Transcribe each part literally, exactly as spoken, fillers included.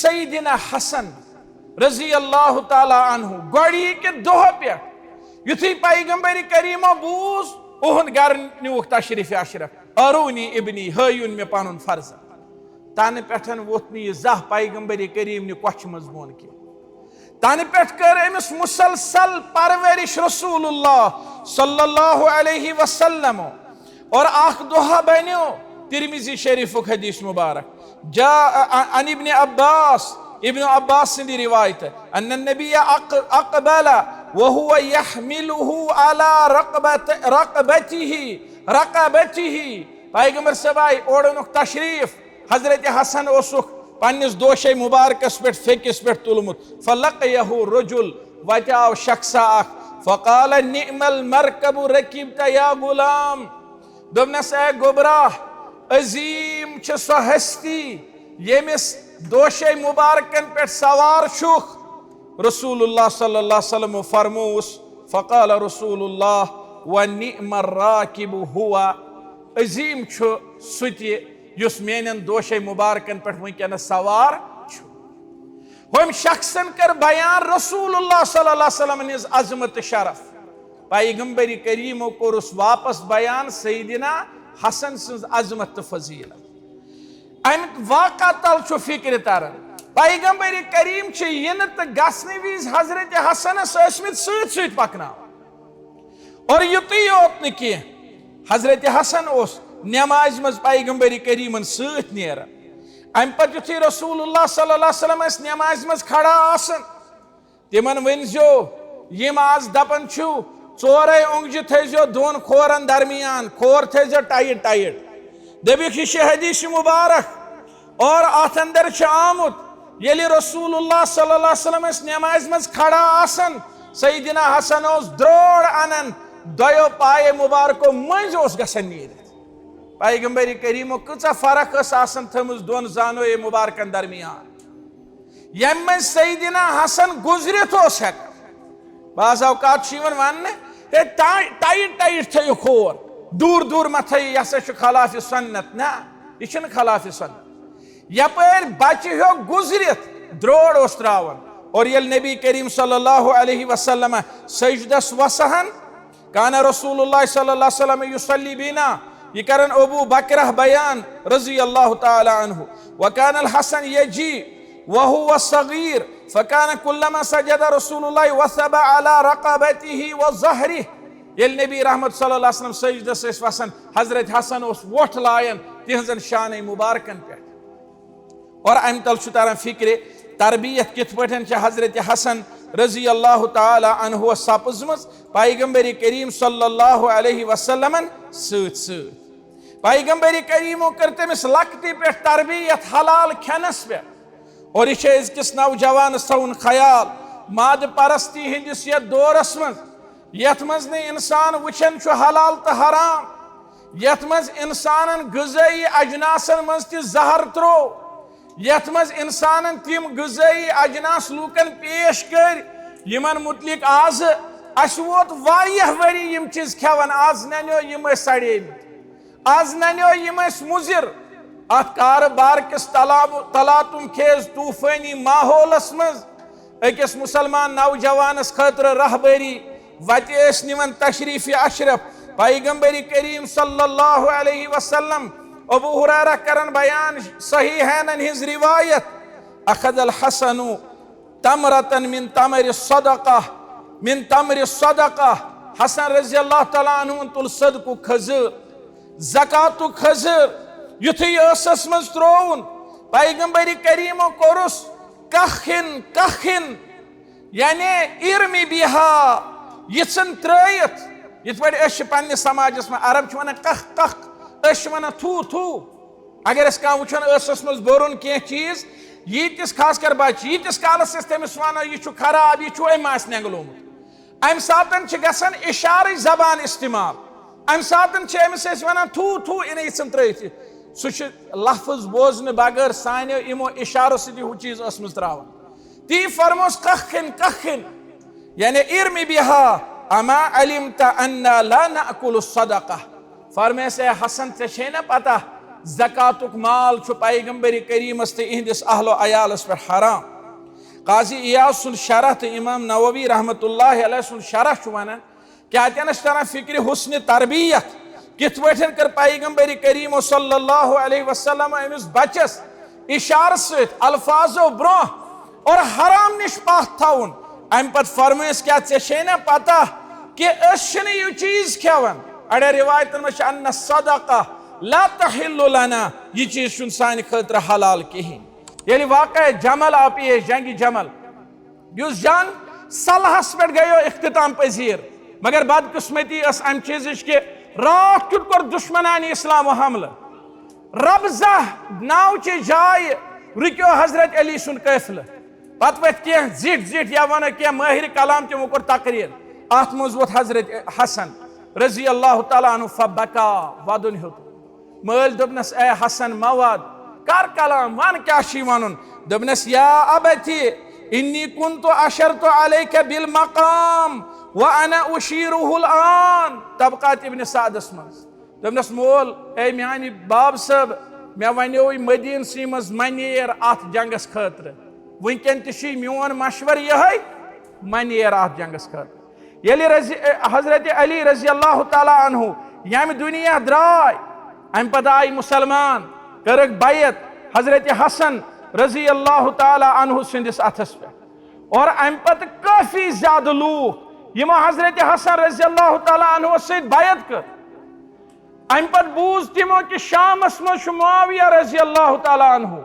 سیدنا حسن رضی اللہ تعالیٰ عنہ گۄڈنِکہِ دۄہ پٮ۪ٹھ یُتھُے پیغمبر کریمو بوٗز، اُہُنٛد گرٕ نیوٗکھ تشریف اشرف، "ارونی ابنی"، ہٲیُن مےٚ پنُن فرزند۔ تنہٕ پٮ۪ٹھ ووٚتھ نہٕ یہِ زانٛہہ پیغمبر کریم نہِ کۄچھِ منٛز بۄن کینٛہہ۔ تنہٕ پٮ۪ٹھ کٔر أمِس مسلسل پرورش رسول اللہ صلی اللہ علیہ وسلم۔ اور اکھ دۄہ بنیو ترمذی شریفُک حدیث مبارک۔ جاء عن ابن عباس، ابن عباس سٕنٛدِ روایت، ان النبی اق-، اقبل وهو يحمله على رقبت-، رقبته، رقبته۔ پیغمبر صٲب آے، اورٕ اوٚنُکھ تشریف، حضرت حسن اوسُکھ پننِس دوشے مبارکس پٮ۪ٹھ، پھیٚکِس پٮ۪ٹھ تُلمُت۔ فلقیہ رجل، وتہِ آو شخصا اکھ۔ فقال نعم المرکب رکبت یا غلام۔ دوٚپنس، "اے گوٚبرا، عظیم چھِ سۄ ہستی ییٚمِس دوشے مبارکن پٮ۪ٹھ سوار چھُکھ۔" رسول اللہ صلی اللہ علیہ وسلم فرموس، فقال رسول اللہ، "ونعم الراکب هو"، عظیم چھُ سُہ تہِ یُس میانٮ۪ن دوشے مبارکن پٮ۪ٹھ وٕنکیٚنس سوار چھُ۔ ہُمۍ شخصن کٔر بیان رسول اللہ صلی اللہ علیہ وسلم ہٕنٛز عظمت تہٕ شرف۔ پیغمبر کریمو کوٚرُس واپس بیان سیدنا حسن سٕنٛز عظمت تہٕ فضیلت۔ امہِ واقعہ تل چھُ فکرِ تران۔ پیغمبر کریم چھِ یِنہٕ تہٕ گژھنہٕ وِزِ حضرت حسنس ٲسمٕتۍ سۭتۍ سۭتۍ پکناوان۔ اور یُتُے یوت نہٕ کینٛہہ، حضرت حسن اوس نمازِ منٛز پیغمبر کریمن سۭتۍ نیران۔ امہِ پتہٕ یُتھُے رسول اللہ صلی اللہ علیہ وسلم ٲسۍ نمازِ منٛز کھڑا آسان، تِمن ؤنۍ زیو، یِم از دپان چھِو، ژورے اونگجہِ تھٲیزیو دۄن کھورن درمیان، کھور تھٲیزیو ٹایٹ ٹایٹ۔ دٔپِکھ، یہِ چھِ حدیث مبارک۔ اور اتھ اندر چھُ آمُت، ییٚلہِ رسول اللہ صلی اللہ علیہ وسلم ٲسۍ نمازِ منٛز کھڑا آسان، سیدنا حسن اوس درٛوڑ انان، دۄیو پایے مبارکو مٔنٛزۍ اوس گژھان نیٖرِتھ۔ پیغمبر کریمو کۭژاہ فرق ٲس آسان تھٲومٕژ دۄن زانوے مبارکن درمیان، ییٚمہِ منٛز سیدنا حسن گُزرِتھ اوس ہٮ۪کان۔ بعض اوقات چھُ یِوان وننہٕ، "ہے، ٹا-، ٹایٹ ٹایٹ تھٲیِو کھور، دوٗر دوٗر مہ تھٲیِو، یہِ ہسا چھُ خلاف سنت۔" نہ، یہِ چھُنہٕ خلاف سنت۔ یپٲرۍ بچہِ ہیوٚک گُزرِتھ درٛوڑ اوس تراوان۔ اور ییٚلہِ نبی کریم صلی اللہ علیہ وسلم سجدس وسہن، کان رسول اللہ صلی اللہ علیہ وسلم یصلی بینا، یہِ کرن ابو بکرہ بیان رضی اللہ تعالی عنہ۔ وکان الحسن یجی وهو صغیر، فکان کلما سجد رسول اللہ وثب علی رقبته وظهره۔ ییٚلہِ نبی رحمت صلی اللہ علیہ وسلم سجدس ٲسۍ وسان، حضرت حسن اوس وۄٹھ لایان تِہنٛزن شانَے مبارکن پٮ۪ٹھ۔ اور امہِ تل چھُ تران فکرِ، تربیت کِتھ پٲٹھۍ چھِ حضرت حسن رضی اللہ تعالی عنہ سپٕزمٕژ پیغمبر کریم صلی اللہ علیہ وسلمن سۭتۍ سۭتۍ۔ پیغمبر کریمو کٔر تٔمِس لۄکٹہِ پٮ۪ٹھ تربیت حلال کھٮ۪نس پٮ۪ٹھ۔ اور یہِ چھُ أزکِس نوجوانس تھاوُن خیال، مادٕ پرستی ہٕنٛدِس یتھ دورس منٛز، یتھ منٛز نہٕ انسان وٕچھان چھُ حلال تہٕ حرام، یتھ منٛز انسانن غذٲیی اجناسن منٛز تہِ زہر تروو، یتھ منٛز انسانن تِم غذٲیی اجناس لوٗکن پیش کٔرۍ، یِمن مُتعلق آز اسہِ ووت واریاہ ؤری یِم چیٖز کھٮ۪وان، آز ننیو یِم ٲسۍ سڑیمٕتۍ۔ از ننیو یِم ٲسۍ مُضر۔ اتھ کارٕبار کِس تلاب-، تلاتُم خیز طوفٲنی ماحولس منٛز أکِس مُسلمان نوجوانس خٲطرٕ رہبری وتہِ ٲسۍ نِوان تشریف اشرف پیغمبر کریم صلی اللہ علیہ وسلم۔ ابو ہریرہ کرن بیان، صحیحینن ہٕنٛز روایت، اخذ الحسن تمرة من تمر الصدقة، من تمر الصدقة۔ حسن رضی اللہ تعالیٰ عنہ تُل صدقُک کھٔزٕر، زکاتُک کھٔزٕر۔ یُتھُے ٲسس منٛز ترووُن، پیغمبر کریمو کوٚرُس کخن، کخن، یعنی ارمی بہا، یِژھن ترٲیِتھ۔ یِتھ پٲٹھۍ أسۍ چھِ پننِس سماجس منٛز، عرب چھِ ونان کخ، کخ، أسۍ چھِ ونان تھو، تھو۔ اگر أسۍ کانٛہہ وٕچھان ٲسس منٛز بوٚرُن کینٛہہ چیٖز، ییٖتِس، خاص کر بچہِ، ییٖتِس کالس أسۍ تٔمِس ونو، "یہِ چھُ خراب، یہِ چھُ أمۍ آسہِ نٮ۪نٛگلومُت"، امہِ ساتن چھِ گژھان اشارٕچ زبان استعمال۔ امہِ ساتن چھِ أمِس أسۍ ونان، "تھو، تھو، یہِ نہٕ یہِ ژھٕن ترٲیِتھ یہِ۔" سُہ چھُ لفظ بوزنہٕ بغٲر سانیو یِمو اشارو سۭتۍ ہُہ چیٖز ٲسمٕژ تراوان۔ تی فرموس، "کخن، کخن"، یعنی ارمی بہا، اما علمت انا لا ناکل الصدقہ۔ فرمایس، اے حسن، ژےٚ چھے نا پتہ، زکاتُک مال چھُ پیغمبر کریمس تہٕ اہندس اہل و عیالس پٮ۪ٹھ حرام۔ قاضی عیاض سُنٛد شرح تہٕ امام نووی رحمت اللہ علیہ سُنٛد شرح چھُ ونان، کیا تہِ نہ چھِ تران فکرِ حسن تربیت، کِتھ پٲٹھۍ کٔر پیغمبر کریم صلی اللہ علیہ وسلم أمِس بچس اشارٕ سۭتۍ الفاظو برونٛہہ اور حرام نِش پتھ تھاوُن۔ امہِ پتہٕ فرمٲیس، کیا ژےٚ چھے نہ پتہ کہ أسۍ چھِنہٕ یہِ چیٖز کھٮ۪وان؟ اڑٮ۪ن روایتن منٛز چھِ، ان الصدقہ لا تحل لنا، یہِ چیٖز چھُنہٕ سانہِ خٲطرٕ حلال کِہیٖنۍ۔ ییٚلہِ واقعہ جمل آو پیش، جنگِ جمل، یُس جنگ صلحس پٮ۪ٹھ گٔیو اختتام پذیر، مگر بدقسمتی ٲس امہِ چیٖزٕچ کہ راتھ کیُتھ کوٚر دشمنانِ اسلام حملہٕ۔ ربضہ ناو چہِ جایہِ رُکیو حضرت علی سُنٛد قٲفلہٕ۔ پتہٕ ؤتھۍ کینٛہہ زِٹھۍ زِٹھۍ یا ونو کینٛہہ مٲہرِ کلام، تِمو کوٚر تقریر۔ اتھ منٛز ووت حضرت حسن رضی اللہ تعالیٰ عنہ فبکا، ودُن ہیوٚت۔ مٲلۍ دوٚپنس، اے حسن، مہ وَد، کر کلام، ون کیٛاہ چھُے ونُن۔ دوٚپنس، یا ابتی انی کنت اشرت علیک بالمقام وانا اشیرہ الان۔ طبقات ابن سعدس منٛز۔ دوٚپنس، مول، اے میانہِ باب صٲب، مےٚ ونیووُے مدیٖنسٕے منٛز مہ نیر اتھ جنگس خٲطرٕ۔ وٕنکیٚن تہِ چھُے میون مشورٕ یِہوٚے، مہ نیر اتھ جنگس خٲطرٕ۔ ییٚلہِ رضی-، حضرت علی رضی اللہ تعالیٰ عنہ ییٚمہِ دُنیا درٛاے، امہِ پتہٕ آے مسلمان، کٔرٕکھ بیعت حضرت حسن رضی اللہ تعالیٰ عنہ سٕنٛدِس اتھس پٮ۪ٹھ۔ اور امہِ پتہٕ کٲفی زیادٕ لوٗکھ، یِمو حضرت حسن رضی اللہ تعالیٰ عنہ سۭتۍ بیعت کٔر۔ امہِ پتہٕ بوٗز تِمو کہِ شامس منٛز چھُ معاویہ رضی اللہ تعالیٰ عنہ۔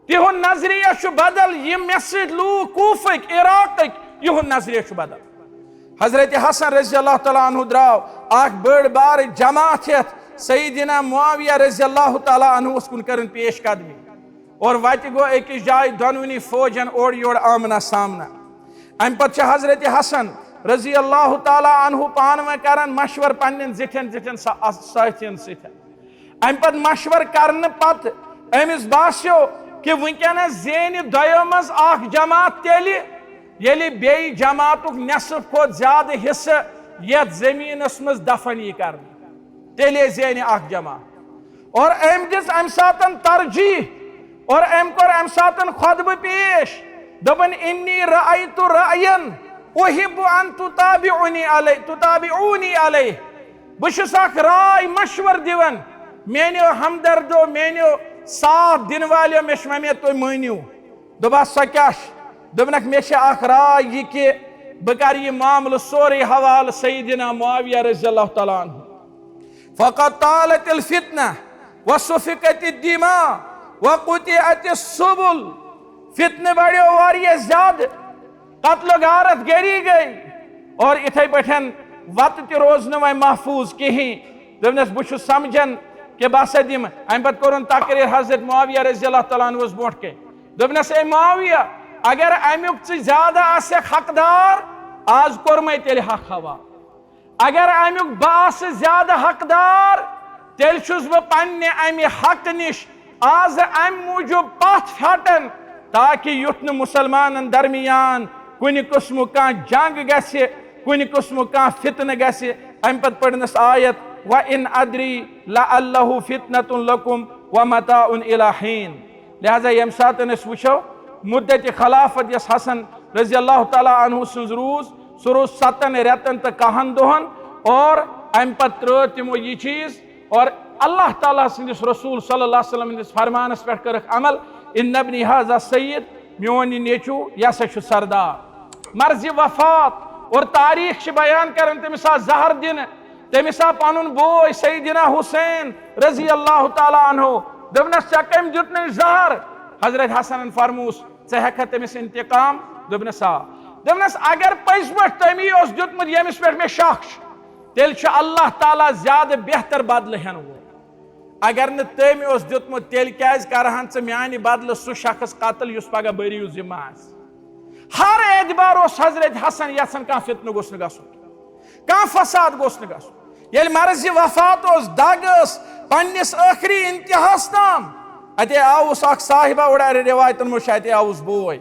تِہُنٛد نظریہ چھُ بدل، یِم مےٚ سۭتۍ لوٗکھ کوٗفٕکۍ، عراقٕکۍ، یِہُنٛد نظریہ چھُ بدل۔ حضرت حسن رضی اللہ تعالیٰ عنہ درٛاو اکھ بٔڑ بار جماعت ہٮ۪تھ سیدنا معاویہ رضی اللہ تعالیٰ عنہس کُن کٔرٕن پیش قدمی۔ اور وتہِ گوٚو أکِس جایہِ دۄنوٕنی فوجن اورٕ یورٕ آمنا سامنا۔ امہِ پتہٕ چھِ حضرت حسن رضی اللہ تعالیٰ عنہ پانہٕ ؤنۍ کران مشورٕ پننٮ۪ن زِٹھٮ۪ن زِٹھٮ۪ن سا-، سٲتھین سۭتۍ۔ امہِ پتہٕ مشورٕ کرنہٕ پتہٕ أمِس باسیو کہِ وٕنکیٚنس زینہِ دۄیو منٛز اکھ جماعت تیٚلہِ، ییٚلہِ بیٚیہِ جماعتُک نصف کھۄتہٕ زیادٕ حصہٕ یتھ زٔمیٖنس منٛز دفن یی کرنہٕ۔ تیٚلے زینہِ اکھ جماعت۔ اور أمۍ دِژ امہِ ساتن ترجیح اور أمۍ کوٚر امہِ ساتن خطبہٕ پیش، دوٚپُن، انی رأیت رأین احب ان تتابعونی علیہ، تتابعونی علیہ۔ بہٕ چھُس اکھ راے مشورٕ دِوان، میٲنیو ہمدردو، میٲنیو ساتھ دِنہٕ والیو، مےٚ چھُ وۄمید تُہۍ مٲنِو۔ دوٚپہَس، سۄ کیٛاہ چھِ؟ دوٚپنَکھ، مےٚ چھِ اکھ راے یہِ کہِ بہٕ کَرٕ یہِ معاملہٕ سورُے حوالہٕ سیدنا معاویہ رضی اللہ تعالیٰ عنہ۔ فقد طالت الفتنہ وسفکت الدماء وقطعت السبل۔ فتنہٕ بڑیو واریاہ زیادٕ، قتل و غارت گری گئی، اور اِتھے پٲٹھۍ وتہٕ تہِ روز نہٕ وۄنۍ محفوظ کِہیٖنۍ۔ دوٚپنَس، بہٕ چھُس سمجھان کہِ بہٕ ہسا دِمہٕ۔ اَمہِ پتہٕ کوٚرُن تقریر حضرت معاویہ رضی اللہ تعالیٰ عنہس برونٛٹھ کَنہِ۔ دوٚپنَس، اے معاویہ، اگر اَمیُک ژٕ زیادٕ آسکھ حقدار، آز کوٚرمَے تیٚلہِ حق حوالہٕ۔ اگر اَمیُک بہٕ آسہٕ زیادٕ حقدار، تیٚلہِ چھُس بہٕ پننہِ اَمہِ حقہٕ نِش آز اَمہِ موٗجوٗب پتھ پھٹان، تاکہِ یُتھ نہٕ مُسلمانن درمیان کُنہِ قٕسمُک کانٛہہ جنگ گژھِ، کُنہِ قٕسمُک کانٛہہ فتنہٕ گژھِ۔ اَمہِ پتہٕ پٔرنَس آیت، وَإِنْ أَدْرِي لَعَلَّهُ فِتْنَةٌ لَكُمْ وَمَتَاعٌ إِلَىٰ حِينٍ۔ لہذا ییٚمہِ ساتہٕ أسۍ وٕچھو، مُدتِ خلافت یۄس حسن رضی اللہ تعالیٰ عنہ سٕنٛز روٗز، سُہ روٗز ستن رٮ۪تن تہٕ کاہن دۄہن، اور اَمہِ پتہٕ ترٛٲو تِمو یہِ چیٖز، اور اللہ تعالیٰ سٕنٛدِس رسول صلی اللہ علیہ وسلم ہٕنٛدِس فرمانس پٮ۪ٹھ کٔرٕکھ عمل، ان ابنی ھذا سید، میون یہِ نیٚچوٗ، یہِ ہسا چھُ سردار۔ مرضِ وفات اور تاریخ چھِ بیان کران، تٔمِس آو زہر دِنہٕ، تٔمِس آو پنُن بوے سیدنا حسین رضی اللہ تعالیٰ عنہ، دوٚپنس، ژےٚ کٔمۍ دیُتنَے زہر؟ حضرت حسنن فرمووُس، ژٕ ہٮ۪ککھا تٔمِس انتقام؟ دوٚپنس، آ۔ دوٚپنس، اگر پٔزۍ پٲٹھۍ تٔمی اوس دیُتمُت، ییٚمِس پٮ۪ٹھ مےٚ شک چھُ، تیٚلہِ چھُ اللہ تعالیٰ زیادٕ بہتر بدلہٕ ہٮ۪نہٕ وول۔ اگر نہٕ تٔمۍ اوس دیُتمُت، تیٚلہِ کیازِ کرٕہن ژٕ میانہِ بدلہٕ سُہ شخص قتل یُس پگاہ بٔریٖو ذمہٕ آسہِ؟ ہر اعتبار اوس حضرت حسن یژھان کانٛہہ فتنہٕ گوٚژھ نہٕ گژھُن، کانٛہہ فساد گوٚژھ نہٕ گژھُن۔ ییٚلہِ مرضِ وفات اوس، دگ ٲس پننِس ٲخری انتہاہس تام، اتے آوُس اکھ صاحبہ، اورٕ روایتن منٛز چھُ، اتے آوُس بوے،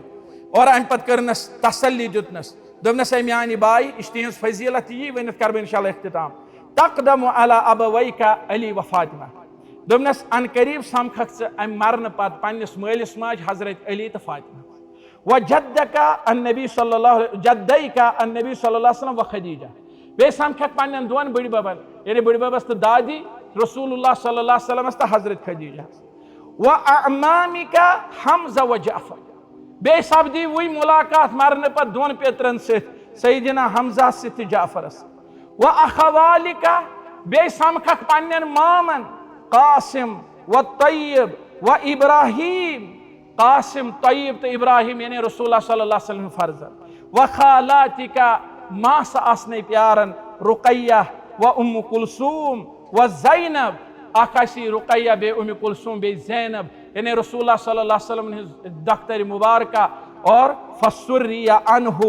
اور امہِ پتہٕ کٔرنس تسلی، دیُتنس، دوٚپنس، اے میانہِ بایہِ، یہِ چھِ تِہنٛز فضیلت، یی ؤنِتھ کرٕ بہٕ انشاءاللہ اختتام۔ تقدم علی ابویک علی و فاطمہ۔ دوٚپنَس، "عن قریب سمکھکھ ژٕ اَمہِ مرنہٕ پتہٕ پننِس مٲلِس ماجہِ حضرت علی تہٕ فاطمہ۔ وجدک النبی صلی اللہ علیہ، جدیک النبی صلی اللہ علیہ وسلم و خدیجہ۔" بیٚیہِ سمکھکھ پننٮ۪ن دۄن بٕڈِ ببن، یعنی بٕڈِ ببس تہٕ دادی رسول اللہ صلی اللہ علیہ وسلمس تہٕ حضرت خدیجہ۔ "و اعمامک حمزہ و جعفر۔" بیٚیہِ سپدی وٕے ملاقات مرنہٕ پتہٕ دۄن پیترن سۭتۍ، سیدنا حمزہ سۭتۍ تہٕ جعفرس۔ "و اخوالک"، بیٚیہِ سمکھکھ پننٮ۪ن مامن قاسم و طیب و ابراہیم، قاسم، طیب تہٕ ابراہیم، یعنی رسول اللہ صلی اللہ علیہ وسلم فرزند۔ "و خالاتک"، ماسہٕ آسنے پیارن، رقیہ و ام کلثوم و زینب، اکھ آسی رقیہ بیٚیہِ ام کلثوم بیٚیہِ زینب، یعنی رسول اللہ صلی اللہ علیہ وسلم ہٕنٛز دختر مبارکہ۔ اور فسری عنہ،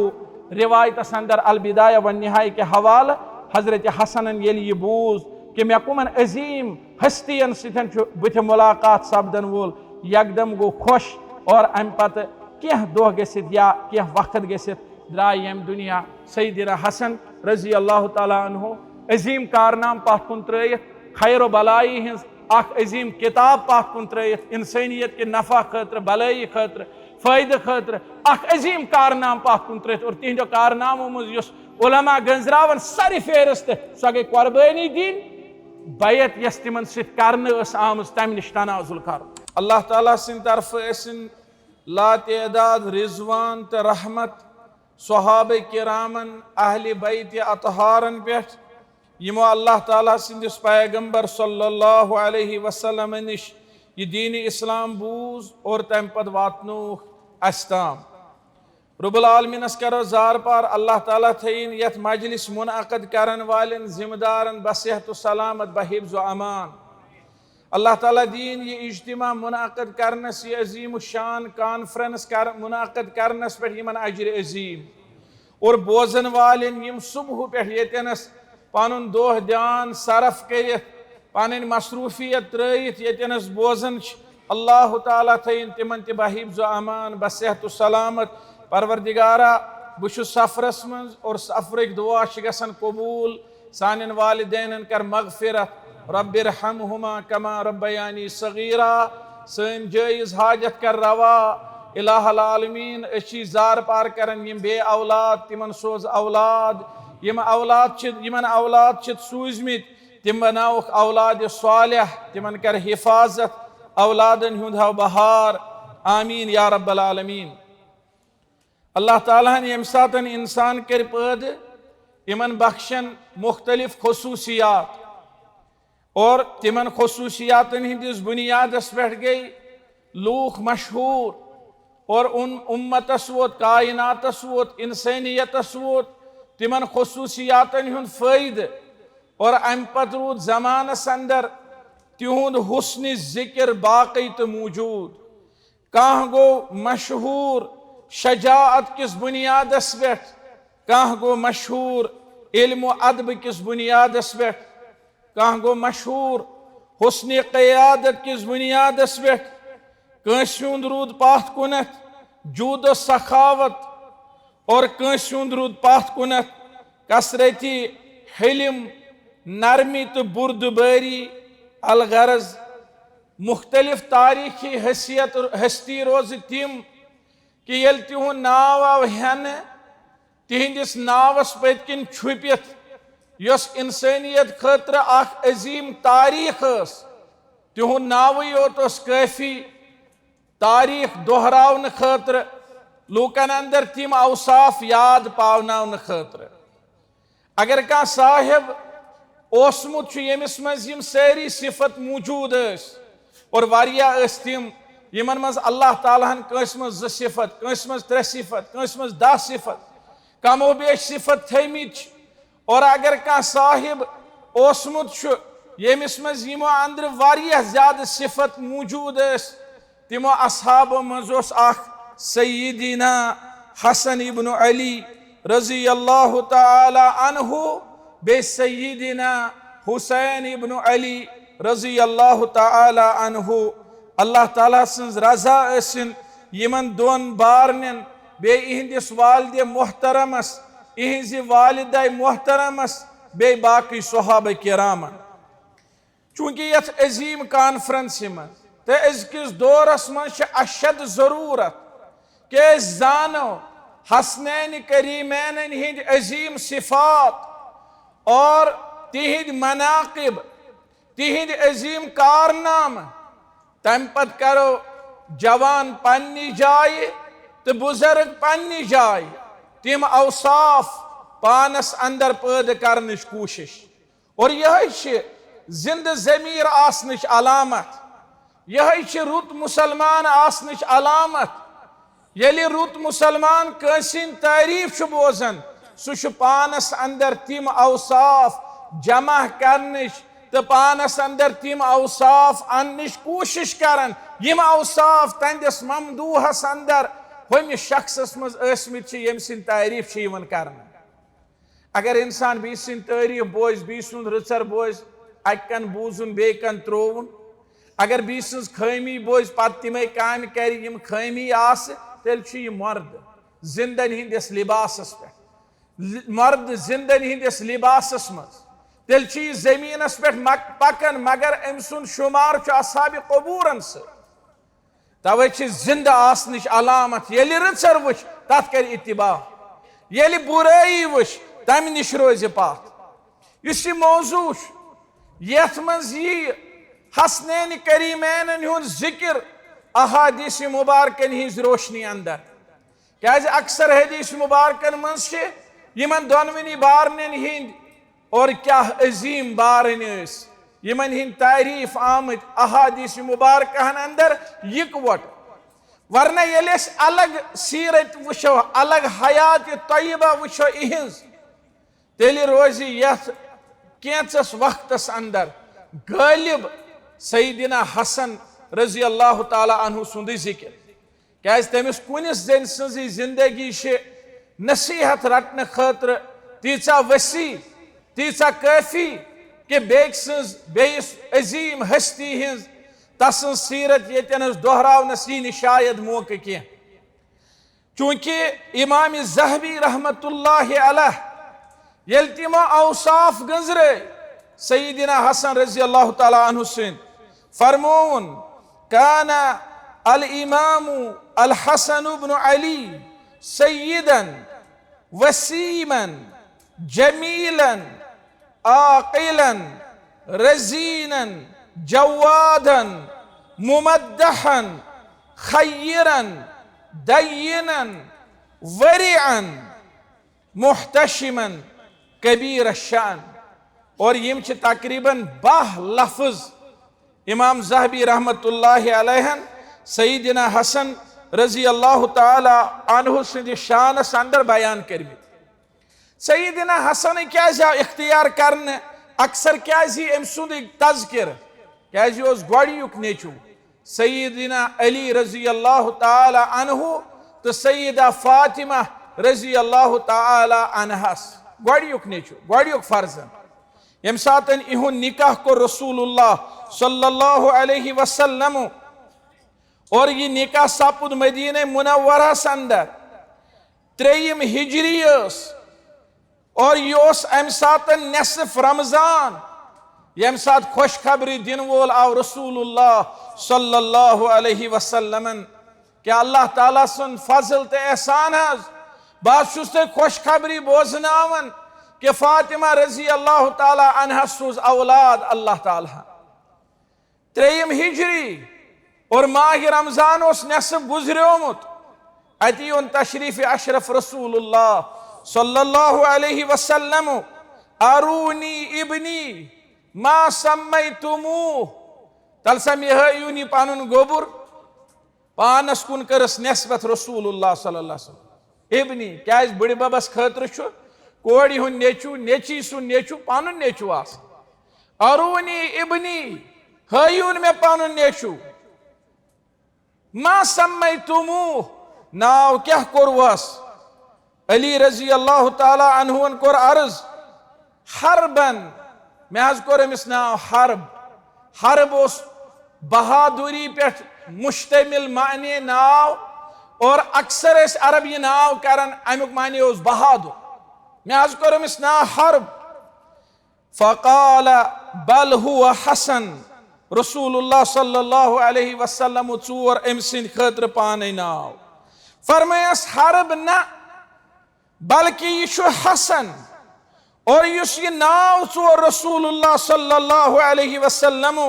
روایتس اندر البدایہ و نہایہ کے حوالہٕ حضرت حسنن ییٚلہِ یہِ بوٗز کہ مےٚ کُمن عظیم ہستین سۭتۍ چھُ بُتھِ ملاقات سپدن وول، یکدم گوٚو خۄش۔ اور امہِ پتہٕ کینٛہہ دۄہ گٔژھِتھ یا کینٛہہ وقت گٔژھِتھ درٛاے ییٚمہِ دُنیا سیدنا حسن رضی اللہ تعالیٰ عنہ عظیم کارنام پتھ کُن ترٲیِتھ، خیر و بلائی ہٕنٛز اکھ عظیم کتاب پتھ کُن ترٲیِتھ، انسانیت کہِ نفع خٲطرٕ، بلٲیی خٲطرٕ، فٲیدٕ خٲطرٕ اکھ عظیم کارنام پتھ کُن ترٲیِتھ۔ اور تِہنٛدیو کارنامو منٛز یُس علماء گنزراون سرِ فہرست، سۄ گٔے قربٲنی دِنۍ، بیعت یۄس تِمن سۭتۍ کرنہٕ ٲس آمٕژ، تمہِ نِش تنازل کرُن۔ اللہ تعالیٰ سٕنٛدِ طرفہٕ ٲسِن لا تعداد رضوان تہٕ رحمت صحابہ کرامن، اہل بیت اطہارن پٮ۪ٹھ، یِمو اللہ تعالیٰ سٕنٛدِس پیغمبر صلی اللہ علیہ وسلم نِش یہِ دین اسلام بوٗز اور تمہِ پتہٕ واتنووُکھ اسہِ تام۔ رب العالمینس کرو زار پار، اللہ تعالیٰ تھٲیِن یتھ مجلس منعقد کرن والٮ۪ن ذمہ دارن بصحت و سلامت، بحفظ و امان۔ اللہ تعالیٰ دِیِن یہِ اجتماع منعقد کرنس، یہِ عظیم الشان کانفرنس کر-، منعقد کرنس پٮ۪ٹھ یِمن اجر عظیم۔ اور بوزن والٮ۪ن یِم صبح پٮ۪ٹھ ییٚتٮ۪نس پنُن دۄہ دیان صرف کٔرِتھ، پنٕنۍ مصروفیت ترٲیِتھ ییٚتٮ۪نس بوزان چھِ، اللہ تعالیٰ تھٲیِن تِمن تہِ بحفظ و امان، بصحت و سلامت۔ پروردگارا، بہٕ چھُس سفرس منٛز اور سفرٕکۍ دعا چھِ گژھان قبوٗل۔ سانٮ۪ن والدینن کر مغفرت، رب ارحمہما کما ربیانی صغیرا۔ سٲنۍ جٲیز حاجت کر روا۔ الہ العالمین، أسۍ چھِ زار پار کران یِم بے اولاد، تِمن سوز اولاد۔ یِم اولاد چھِ، یِمن اولاد چھِ سوٗزمٕتۍ، تِم بناوکھ اولاد صالح، تِمن کر حفاظت، اولادن ہُنٛد ہاو بہار۔ آمین یا رب العالمین۔ اللہ تعالیٰ ہن ییٚمہِ ساتن انسان کرِ پٲدٕ، یِمن بخشن مختلف خصوصیات، اور تِمن خصوصیاتن ہٕنٛدِس بنیادس پٮ۪ٹھ گٔے لوٗکھ مشہوٗر، اور اُن-، امتس ووت، کائناتس ووت، انسٲنیتس ووت تِمن خصوصیاتن ہُنٛد فٲیدٕ، اور امہِ پتہٕ روٗد زمانس اندر تِہُنٛد حسن ذکر باقی تہٕ موجود۔ کانٛہہ گوٚو مشہوٗر شجاعت کِس بُنیادس پٮ۪ٹھ، کانٛہہ گوٚو مشہوٗر علم و ادب کِس بُنیادس پٮ۪ٹھ، کانٛہہ گوٚو مشہوٗر حسن قیادت کِس بُنیادس پٮ۪ٹھ، کٲنٛسہِ ہُنٛد روٗد پتھ کُنتھ جود و سخاوت، اور کٲنٛسہِ ہُنٛد روٗد پتھ کُنتھ کثرتی حلم، نرمی تہٕ بُردبٲری۔ الغرض، مختلف تاریخی حیثیت، ہستی روزٕ تِم کہ ییٚلہِ تِہُنٛد ناو آو ہٮ۪نہٕ، تِہنٛدِس ناوس پٔتۍ کِنۍ چھُپِتھ یۄس انسٲنیت خٲطرٕ اکھ عظیم تاریخ ٲس، تِہُنٛد ناوٕے یوت اوس کٲفی تاریخ دۄہراونہٕ خٲطرٕ، لوٗکن اندر تِم اوصاف یاد پاوناونہٕ خٲطرٕ۔ اگر کانٛہہ صاحب اوسمُت چھُ ییٚمِس منٛز یِم سٲری صفت موجود ٲسۍ، اور واریاہ ٲسۍ تِم یِمن منٛز اللہ تعالیٰ ہن کٲنٛسہِ منٛز زٕ صفت، کٲنٛسہِ منٛز ترٛےٚ صفت، کٲنٛسہِ منٛز دَہ صفت، کم و بیش صفت تھٲومٕتۍ چھِ، اور اگر کانٛہہ صاحب اوسمُت چھُ ییٚمِس منٛز یِمو اندرٕ واریاہ زیادٕ صفت موجود ٲسۍ، تِمو اصحابو منٛز اوس اکھ سیدنا حسن ابن علی رضی اللہ تعالی عنہ، بیٚیہِ سیدنا حسین ابن علی رضی اللہ تعالی عنہ۔ اللہ تعالیٰ سٕنٛز رضا ٲسِن یِمن دۄن بارنٮ۪ن، بیٚیہِ اِہِنٛدِس والدِ محترمس، اِہِنٛزِ والدہ محترمس، بیٚیہِ باقٕے صحابہ کرامن۔ چونکہ یتھ عظیم کانفرنسہِ منٛز تہٕ أزکِس دورس منٛز چھِ اشد ضرورت کہ أسۍ زانو حسنین کریمینن ہٕنٛدۍ عظیم صفات اور تِہنٛدۍ مناقب، تِہنٛدۍ عظیم کارنامہٕ۔ تمہِ پتہٕ کرو جوان پننہِ جایہِ تہٕ بزرگ پننہِ جایہِ تِم اوصاف پانس اندر پٲدٕ کرنٕچ کوٗشش۔ اور یہے چھِ زندٕ ضمیر آسنٕچ علامت، یہے چھِ رُت مسلمان آسنٕچ علامت۔ ییٚلہِ رُت مسلمان کٲنٛسہِ ہٕنٛدۍ تعریف چھُ بوزان، سُہ چھُ پانس اندر تِم اوصاف جمع کرنٕچ تہٕ پانس اندر تِم اوصاف اننٕچ کوٗشش کران، یِم اوصاف تہنٛدِس ممدوحس اندر ہُمِس شخصس منٛز ٲسمٕتۍ چھِ، ییٚمہِ سٕنٛدۍ تعریف چھِ یِوان کرنہٕ۔ اگر انسان بیٚیہِ سٕنٛدۍ تعریف بوزِ، بیٚیہِ سُنٛد رٕژر بوزِ، اکہِ کن بوٗزُن بیٚیہِ کن ترٛووُن، اگر بیٚیہِ سٕنٛز خٲمی بوزِ، پتہٕ تِمے کامہِ کرِ، یِم خٲمی آسہٕ، تیٚلہِ چھُ یہِ مردٕ زندن ہٕنٛدِس لباسس پٮ۪ٹھ، ل-، مردٕ زندن ہٕنٛدِس لباسس منٛز، تیٚلہِ چھُ یہِ زٔمیٖنس پٮ۪ٹھ مک-، پکان، مگر أمۍ سُنٛد شُمار چھُ اصحاب قبورن سۭتۍ۔ توے چھِ زندٕ آسنٕچ علامت، ییٚلہِ رٕژر وٕچھ، تتھ کرِ اتباع، ییٚلہِ بُرٲیی وٕچھ، تمہِ نِش روزِ پتھ۔ یُس یہِ موضوع چھُ، یتھ منٛز یی حسنین کریمینن ہُنٛد ذکر احادیث مبارکن ہٕنٛز روشنی اندر، کیازِ اکثر حدیث مبارکن منٛز چھِ یِمن دۄنوٕنی بارنٮ۪ن ہٕنٛدۍ اور کیاہ عظیم بارٕنۍ ٲسۍ، یِمن ہٕنٛدۍ تعریف آمٕتۍ احادیث مبارکہن اندر یکوٹ۔ ورنہ ییٚلہِ أسۍ الگ سیرت وٕچھو، الگ حیات طیبہ وٕچھو اِہِنٛز، تیٚلہِ روزِ یتھ کینٛژس وقتس اندر غٲلب سیدنا حسن رضی اللہ تعالیٰ عنہ سُنٛدٕے ذکر۔ کیازِ تٔمِس کُنِس زٔنۍ سٕنٛزٕے زندگی چھِ نصیحت رٹنہٕ خٲطرٕ تیٖژاہ وسیع، تیٖژاہ کٲفی کہ بیٚکہِ سٕنٛز، بیٚیِس عظیم ہستی ہٕنٛز، تسٕنٛز سیرت ییٚتٮ۪نس دۄہراونس یی نہٕ شاید موقع کینٛہہ۔ چونکہ امام ذہبی رحمت اللہ علیہ ییٚلہِ تِمو اوصاف گٔنزرٲے سیدنا حسن رضی اللہ تعالیٰ عنہ سٕنٛدۍ، فرمووُن، کان الامام الحسن بن علی سیدن وسیمن جمیلن عاقلن رزینن جوادن ممدحن خیرن دینن ورعن محتشمن کبیر الشان۔ اور یِم چھِ تقریباً باہ لفظ امام ذہبی رحمت اللہ علیہن سیدنا حسن رضی اللہ تعالیٰ عنہ سٕنٛدِ شانس اندر بیان کٔرمٕتۍ۔ سیدنا حسن کیازِ آو اختیار کرنہٕ؟ اکثر کیازِ یی أمۍ سُنٛدٕے تذکر؟ کیازِ یہِ اوس گۄڈٕنیُک نیٚچوٗ سیدنا علی رضی اللہ تعالیٰ عنہ تہٕ سیدہ فاطمہ رضی اللہ تعالیٰ عنہس، گۄڈٕنیُک نیٚچوٗ، گۄڈٕنیُک فرزند۔ ییٚمہِ ساتن یِہُنٛد نکاح کوٚر رسول اللہ صلی اللہ علیہ وسلم، اور یہِ نکاح سپُد مدینہ منورس اندر، ترٛیٚیِم ہجری ٲس، اور یہِ اوس امہِ ساتن نصف رمضان، ییٚمہِ ساتہٕ خۄشخبری دِنہٕ وول آو رسول اللہ صلی اللہ علیہ وسلمن۔ کیا اللہ تعالیٰ سُنٛد فضل تہٕ احسان حظ؟ بہٕ حظ چھُس تۄہہِ خۄشخبری بوزناوان کہ فاطمہ رضی اللہ تعالیٰ عنہا سوٗز اولاد اللہ تعالیٰ۔ ترٛیٚیِم ہجری اور ماہ رمضان اوس نصف گُزریومُت۔ اتی اوٚن تشریف اشرف رسول اللہ صلی اللہ علیہ وسلم، ارونی ابنی ما سمیتموہ، تلسم یہِ ہٲیِو نہٕ پنُن گوٚبُر۔ پانس کُن کٔرٕس نسبت رسول اللہ صلی اللہ علیہ وسلم۔ ابنی، کیازِ بٕڈِ ببس خٲطرٕ چھُ کورِ ہُنٛد نیٚچوٗ، نیٚچی سُنٛد نیٚچوٗ، پنُن نیٚچوٗ آسان۔ ارونی ابنی، ہٲیِو نہٕ مےٚ پنُن نیٚچوٗ۔ ما سمیتموہ، ناو کیٛاہ کوٚروس؟ علی رضی اللہ تعالیٰ عنہُن کوٚر عرض، حربن، مےٚ حظ کوٚر أمِس ناو حرب۔ حرب اوس بہادری پٮ۪ٹھ مشتمل معنی ناو، اور اکثر ٲسۍ عرب یہِ ناو کران، امیُک معنی اوس بہادر۔ مےٚ حظ کوٚر أمِس ناو حرب۔ فقال، بل هو حسن۔ رسول اللہ صلی اللہ علیہ وسلم ژور أمۍ سٕنٛدِ خٲطرٕ پانے ناو۔ فرمٲیس حرب نہ، بلکہ یہِ چھُ حسن۔ اور یُس یہِ ناو ژور رسول اللہ صلی اللہ علیہ وسلم،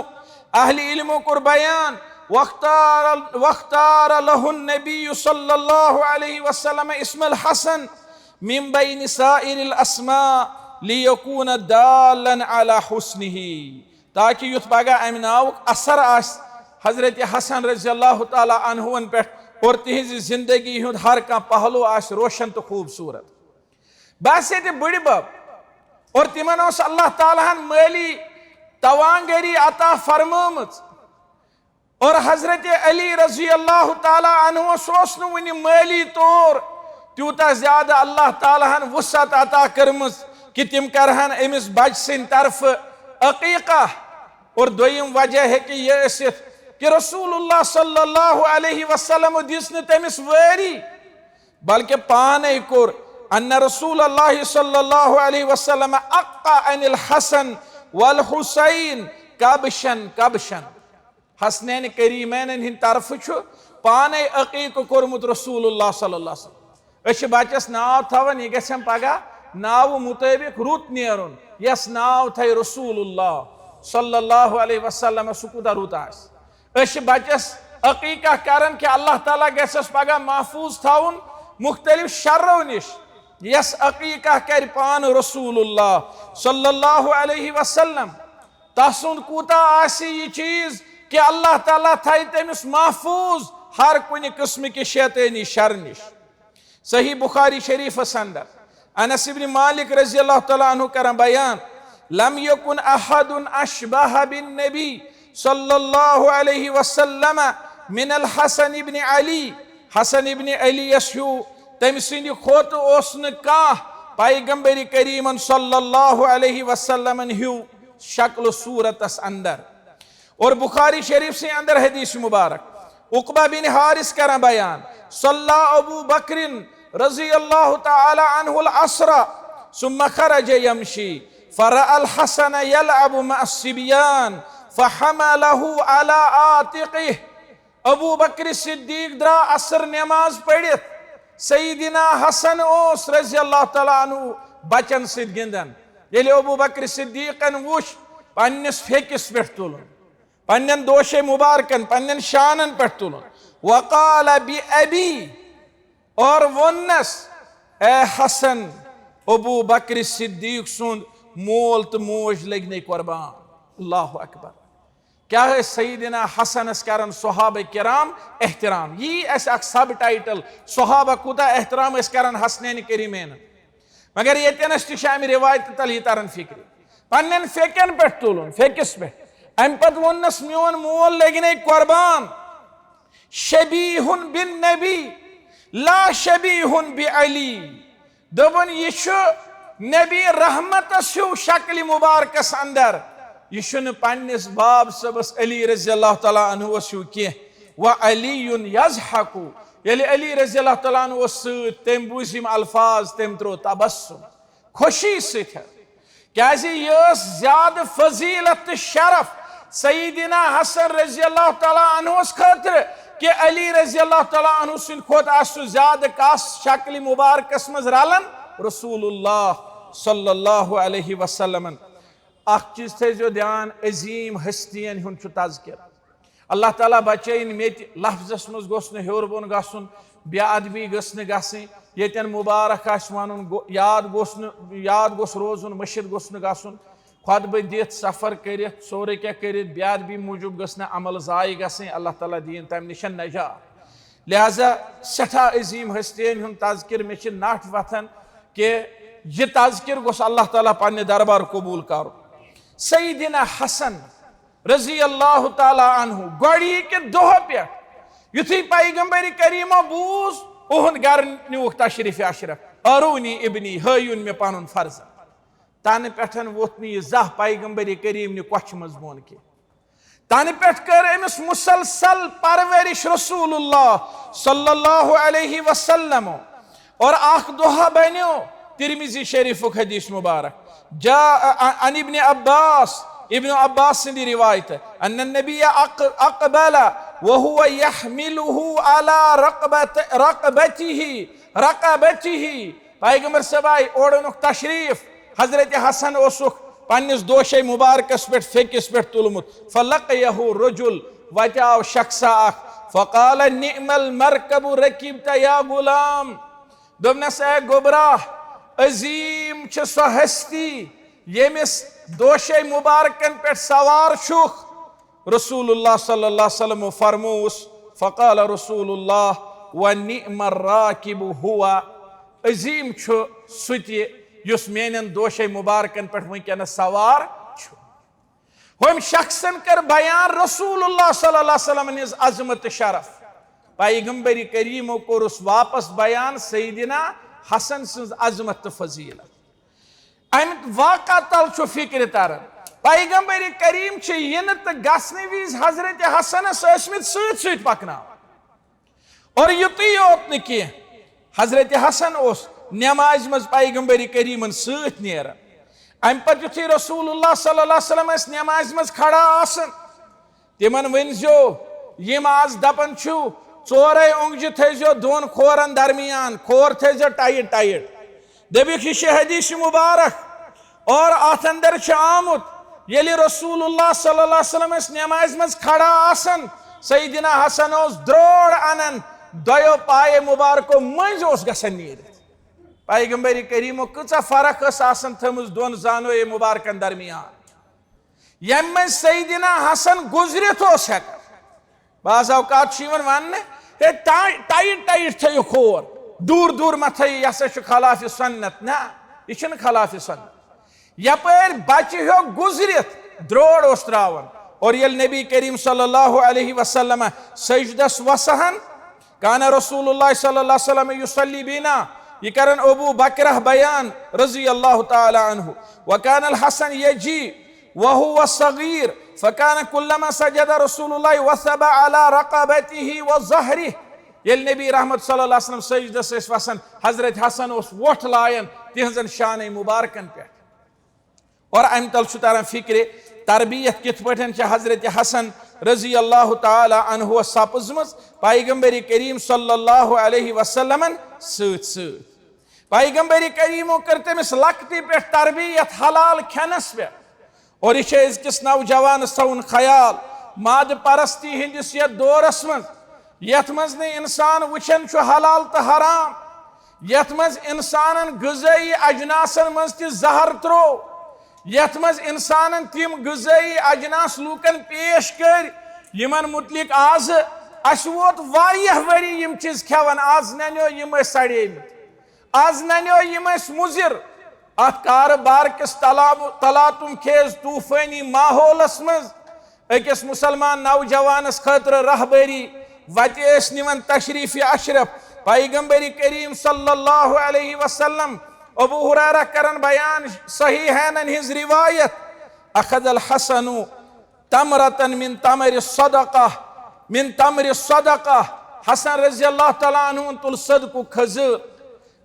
اہل علمو کوٚر بیان، واختار، واختار له النبی صلی اللہ علیہ وسلم اسم الحسن من بین سائر الاسماء لیکون دالا علی حسنہ، تاکہ یُتھ پگاہ امہِ ناوُک اثر آسہِ حضرت حسن رضی اللہ تعالیٰ عنہُون پٮ۪ٹھ اور تِہنٛزِ زندگی ہُنٛد ہر کانٛہہ پہلو آسہِ روشن تہٕ خوبصورت۔ بس ییٚتہِ بٕڈِ بب اور تِمن اوس اللہ تعالیٰ ہن مٲلی توانگری عطا فرمٲمٕژ۔ اور حضرت علی رضی اللہ تعالیٰ عنہ اوس نہٕ وُنہِ مٲلی طور تیوٗتاہ زیادٕ اللہ تعالیٰ ہن وسعت عطا کٔرمٕژ کہِ تِم کرہن أمِس بچہٕ سٕنٛدِ طرفہٕ عقیقہ۔ اور دوٚیِم وجہ ہیٚکہِ یہِ ٲسِتھ کہِ رسول اللہ صلی اللہ علیہ وسلم دِژ نہٕ تٔمِس وٲری، بلکہ پانے کوٚر ان رسول اللہ صلی اللہ علیہ وسلم عق عن الحسن والحسین کبشن کبشن۔ حسنین کریمینن ہٕنٛدِ طرفہٕ چھُ پانے عقیقہٕ کوٚرمُت رسول اللہ صلی اللہ علیہ وسلم۔ أسۍ چھِ بچس ناو تھاوان، یہِ گژھِ ہم پگاہ ناوٕ مطٲبق رُت نیرُن، یس ناو تھایہِ رسول اللہ صلی اللہ علیہ وسلم، سُہ کوٗتاہ رُت آسہِ۔ أسۍ چھِ بچس عقیقہ کران کہِ اللہ تعالیٰ گژھس پگاہ محفوظ تھاوُن مختلف شرو نِش، یس عقیقہ کرِ پانہٕ رسول اللہ صلی اللہ علیہ وسلم۔ تسُنٛد کوٗتاہ آسہِ یہِ چیٖز کہِ اللہ تعالیٰ تھایہِ تٔمِس محفوظ ہر کُنہِ قٕسمٕکہِ شیطٲنی شر نِش۔ صحیح بخاری شریفس اندر انس ابن مالک رضی اللہ تعالیٰ عنہ کران بیان، لم یکن احد اشبہ بالنبی صلی اللہ علیہ وسلم من الحسن ابن علی۔ حسن ابن علی یس ہیو، تٔمۍ سٕنٛدِ کھۄتہٕ اوس نہٕ کانٛہہ پیغمبر کریمن صلی اللہ علیہ وسلمن ہیو شکل و صورتس اندر۔ اور بخاری شریف سے اندر حدیث مبارک، عقبہ بن حارث کران بیان، صلی ابو بکر رضی اللہ تعالیٰ عنہ العصر ثم خرج یمشی فرأى الحسن یلعب مع الصبیان فحملہ علی عاتقہ۔ ابو بکر صدیق درا عصر نماز پٔرِتھ، سیدنا حسن اوس رضی اللہ تعالیٰ عنہ بچن سۭتۍ گِنٛدان۔ ییٚلہِ ابو بکر صدیقن وُچھ، پننِس پھیٚکِس پٮ۪ٹھ تُلُن، پننٮ۪ن دوشے مبارکن، پننٮ۪ن شانن پٮ۪ٹھ تُلُن۔ وقال بأبی، اور ووٚننس، اے حسن، ابو بکر صدیق سُنٛد مول تہٕ موج لٔگۍ نے قربان۔ اللہ اکبر۔ کیا ٲسۍ سیدنا حسنس کران صحابہ کرام احترام؟ یی اسہِ اکھ سب ٹائٹل، صحابہ کوٗتاہ احترام ٲسۍ کران حسنین کریمین۔ مگر ییٚتٮ۪ن اسہِ تہِ چھِ امہِ روایتہٕ تل یہِ تران فکرِ۔ پننٮ۪ن پھیٚکٮ۪ن پٮ۪ٹھ تُلُن، پھیٚکِس پٮ۪ٹھ۔ امہِ پتہٕ ووٚننس، میون مول لگہِ نے قربان۔ شبیہ بالنبی لا شبیہ بعلی۔ دوٚپُن، یہِ چھُ نبی رحمتس ہیوٗ شکلہِ مبارکس اندر، یہِ چھُنہٕ پننِس باب صٲبس علی رضی اللہ تعالیٰ عنہس ہیوٗ کینٛہہ۔ وعلی یضحک، ییٚلہِ علی رضی اللہ تعالیٰ عنہ اوس سۭتۍ، تٔمۍ بوٗزۍ یِم الفاظ، تٔمۍ ترٛوو تبسم، خوشی سۭتۍ۔ کیازِ یہِ ٲس زیادٕ فضیلت تہٕ شرف سیدنا حسن رضی اللہ تعالیٰ عنہس خٲطرٕ کہِ علی رضی اللہ تعالیٰ عنہ سٕنٛدِ کھۄتہٕ آسہِ سُہ زیادٕ کس شکلہِ مبارکس منٛز رلان رسول اللہ صلی اللہ علیہ وسلمن۔ اکھ چیٖز تھٲیزیو دیان، عظیٖم ہستین ہُنٛد چھُ تذکر۔ اللہ تعالیٰ بچٲیِن مےٚ تہِ، لفظس منٛز گوٚژھ نہٕ ہیوٚر بۄن گژھُن، بے ادبی گٔژھ نہٕ گژھٕنۍ۔ ییٚتٮ۪ن مبارک آسہِ ونُن، گو-، یاد گوٚژھ نہٕ، یاد گوٚژھ روزُن، مٔشِتھ گوٚژھ نہٕ گژھُن۔ خطبہٕ دِتھ، سفر کٔرِتھ، سورُے کینٛہہ کٔرِتھ، بے ادبی موٗجوٗب گٔژھ نہٕ عمل ضایع گژھٕنۍ۔ اللہ تعالیٰ دِیِن تمہِ نِش نجات۔ لہذا سٮ۪ٹھاہ عظیٖم ہستین ہُنٛد تذکر، مےٚ چھِ نٹھ وۄتھان کہِ یہِ تذکر گوٚژھ اللہ تعالیٰ پننہِ دربار قبوٗل کرُن۔ سیدنا حسن رضی اللہ تعالیٰ عنہ گۄڈنِکہِ دۄہ پٮ۪ٹھ یُتھُے پیغمبر کریمو بوٗز، اُہُنٛد گرٕ نیوٗکھ تشریف اشرف، ارونی ابنی، ہٲیُن مےٚ پنُن فرزند۔ تنہٕ پٮ۪ٹھ ووٚتھ نہٕ یہِ زانٛہہ پیغمبر کریم نہِ کۄچھِ منٛز بۄن کینٛہہ۔ تنہٕ پٮ۪ٹھ کٔر أمِس مسلسل پرورش رسول اللہ صلی اللہ علیہ وسلم۔ اور اکھ دۄہ بنیو، ترمذی شریفُک حدیث مبارک، جاء عن ابن عباس، ابن عباس سٕنٛدِ رِوایتہٕ، ان النبی اق-، اقبل وهو يحمله على رقبت-، رقبته، رقبته۔ پیغمبر صٲب آیہِ، اورٕ اوٚنُکھ تشریٖف، حضرت حسن اوسُکھ پننِس دوشے مبارکس پٮ۪ٹھ، پھیٚکِس پٮ۪ٹھ تُلمُت۔ فلقيه رجل، وتہِ آو شخصا اکھ، فقال نعم المركب ركبت يا غلام۔ دوٚپنس، اے گوٚبرا، عظیٖم چھِ سۄ ہستی ییٚمِس دوشے مبارکن پٮ۪ٹھ سوار چھُکھ۔ رسول اللہ صلی اللہ علیہ وسلم فرموس، فقال رسول اللہ، ونعم الراکب ہوا، عظیٖم چھُ سُہ تہِ یُس میانٮ۪ن دوشے مبارکن پٮ۪ٹھ وٕنکیٚنس سوار چھُ۔ ہُمۍ شخصن کٔر بیان رسول اللہ صلی اللہ علیہ وسلم ہٕنٛز عظمت تہٕ شرف۔ پیغمبر کریمو کوٚرُس واپس بیان سیدنا حسن سٕنٛز عظمت تہٕ فضیلت۔ امہِ واقعہ تل چھُ فکرِ تران۔ پیغمبر کریم چھِ یِنہٕ تہٕ گژھنہٕ وِزِ حضرت حسنس ٲسمٕتۍ سۭتۍ سۭتۍ پکناوان۔ اور یُتُے یوت نہٕ کینٛہہ، حضرت حسن اوس نمازِ منٛز پیغمبر کریمن سۭتۍ نیران۔ امہِ پتہٕ یُتھُے رسول اللہ صلی اللہ علیہ وسلم ٲسۍ نمازِ منٛز کھڑا آسان، تِمن ؤنۍ زیو، یِم آز دپان چھِو، ژورے اونگجہِ تھٲیزیو دۄن کھورن درمیان، کھور تھٲیزیو ٹایٹ ٹایٹ۔ دٔپِکھ، یہِ چھِ حدیث مبارک۔ اور اتھ اندر چھُ آمُت، ییٚلہِ رسول اللہ صلی اللہ علیہ وسلم ٲسۍ نمازِ منٛز کھڑا آسان، سیدنا حسن اوس درٛوڑ انان، دۄیو پایے مبارکو مٔنٛزۍ اوس گژھان نیٖرِتھ۔ پیغمبر کریمو کۭژاہ فرق ٲس آسان تھٲومٕژ دۄن زانوے مبارکن درمیان۔ ییٚمہِ منٛز سیدنا حسن گُزرِتھ اوس ہٮ۪کان۔ بعض اوقات چھُ یِوان وننہٕ، ہے، ٹا-، ٹایٹ ٹایٹ تھٲیِو کھور، دوٗر دوٗر مہ تھٲیِو، یہِ ہسا چھُ خلاف سنت۔ نہ، یہِ چھُنہٕ خلاف سنت۔ یپٲرۍ بچہِ ہیوٚک گُزرِتھ درٛوڑ اوس تراوان۔ اور ییٚلہِ نبی کریم صلی اللہ علیہ وسلم سجدس وسہن، کان رسول اللہ صلی اللہ علیہ وسلم یصلی بینا، یہ کرن ابو بکرہ بیان رضی اللہ تعالی عنہ، وکان الحسن یجی وهو صغیر، فکان کلما سجد رسول اللہ وثب علی رقبته وظهره۔ ییٚلہِ نبی رحمت صلی اللہ علیہ وسلم سجدس ٲسۍ وسان، حضرت حسن اوس وۄٹھ لایان تِہنٛزن شانَے مبارکن پٮ۪ٹھ۔ اور امہِ تل چھُ تران فکرِ تربیت کِتھ پٲٹھۍ چھِ حضرت حسن رضی اللہ تعالی عنہ سپٕزمٕژ پیغمبر کریم صلی اللہ علیہ وسلمن سۭتۍ سۭتۍ۔ پیغمبر کریمو کٔر تٔمِس لۄکٹہِ پٮ۪ٹھ تربیت حلال کھٮ۪نس پٮ۪ٹھ۔ اور یہِ چھُ أزکِس نوجوانس تھاوُن خیال، مادٕ پرستی ہٕنٛدِس یتھ دورس منٛز، یتھ منٛز نہٕ انسان وٕچھان چھُ حلال تہٕ حرام، یتھ منٛز انسانن غذٲیی اجناسن منٛز تہِ زہر تروو، یتھ منٛز انسانن تِم غذٲیی اجناس لوٗکن پیش کٔرۍ، یِمن مُتعلق آز اسہِ ووت واریاہ ؤری یِم چیٖز کھٮ۪وان، آز ننیو یِم ٲسۍ سڑیمٕتۍ، آز ننیو یِم ٲسۍ مُضر۔ اتھ کارٕبار کِس تلا-، تلاتُم خیز طوفٲنی ماحولس منٛز أکِس مُسلمان نوجوانس خٲطرٕ رہبری، وتہِ ٲسۍ نِوان تشریف اشرف پیغمبر کریم صلی اللہ علیہ وسلم۔ ابو ہریرہ کرن بیان، صحیحینن ہٕنٛز روایت، اخذ الحسن تمرة من تمر الصدقہ، من تمر الصدقہ۔ حسن رضی اللہ تعالیٰ عنہ تُل صدقُک کھٔزٕر،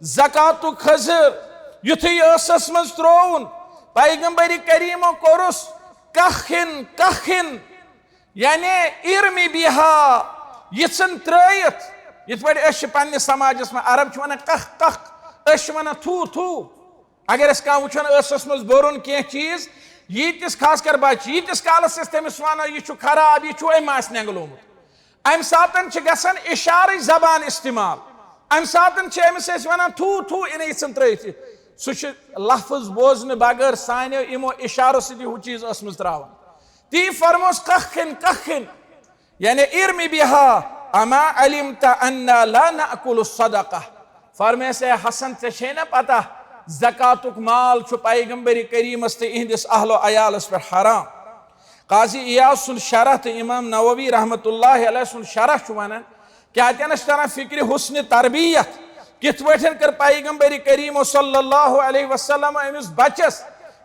زکاتُک کھٔزٕر۔ یُتھُے ٲسس منٛز ترووُن، پیغمبر کریمو کوٚرُس کخن، کخن، یعنی ارمی بہا، یِژھن ترٲیِتھ۔ یِتھ پٲٹھۍ أسۍ چھِ پننِس سماجس منٛز، عرب چھِ ونان کخ، کخ، أسۍ چھِ ونان تھو، تھو۔ اگر أسۍ کانٛہہ وٕچھو نہ ٲسس منٛز بوٚرُن کینٛہہ چیٖز، ییٖتِس خاص کر بچہِ، ییٖتِس کالس أسۍ تٔمِس ونو، یہِ چھُ خراب، یہِ چھُ أمۍ آسہِ نٮ۪نٛگلومُت۔ امہِ ساتن چھِ گژھان اشارٕچ زبان استعمال۔ امہِ ساتن چھِ أمِس أسۍ ونان، تھو، تھو، یہِ نہٕ یِژھن ترٲیِتھ یہِ۔ سُہ چھُ لفظ بوزنہٕ بغٲر سانیو یِمو اشارو سۭتۍ ہُہ چیٖز ٲسمٕژ تراوان۔ تی فرموس، کخن، کخن۔ یعنی، ارمی بہا، اما علمت انا لا ناکل الصدقہ۔ فرمایس، اے حسن، ژےٚ چھے نا پتہ، زکاتُک مال چھُ پیغمبر کریمس تہٕ اِہنٛدِس اہل و عیالس پٮ۪ٹھ حرام۔ قاضی عیاض سُنٛد شرح تہٕ امام نووی رحمت اللہ علیہ سُنٛد شرح چھُ ونان، کیا تہِ نہ چھِ تران فکرِ حسن تربیت، کِتھ پٲٹھۍ کٔر پیغمبر کریم صلی اللہ علیہ وسلم أمِس بچس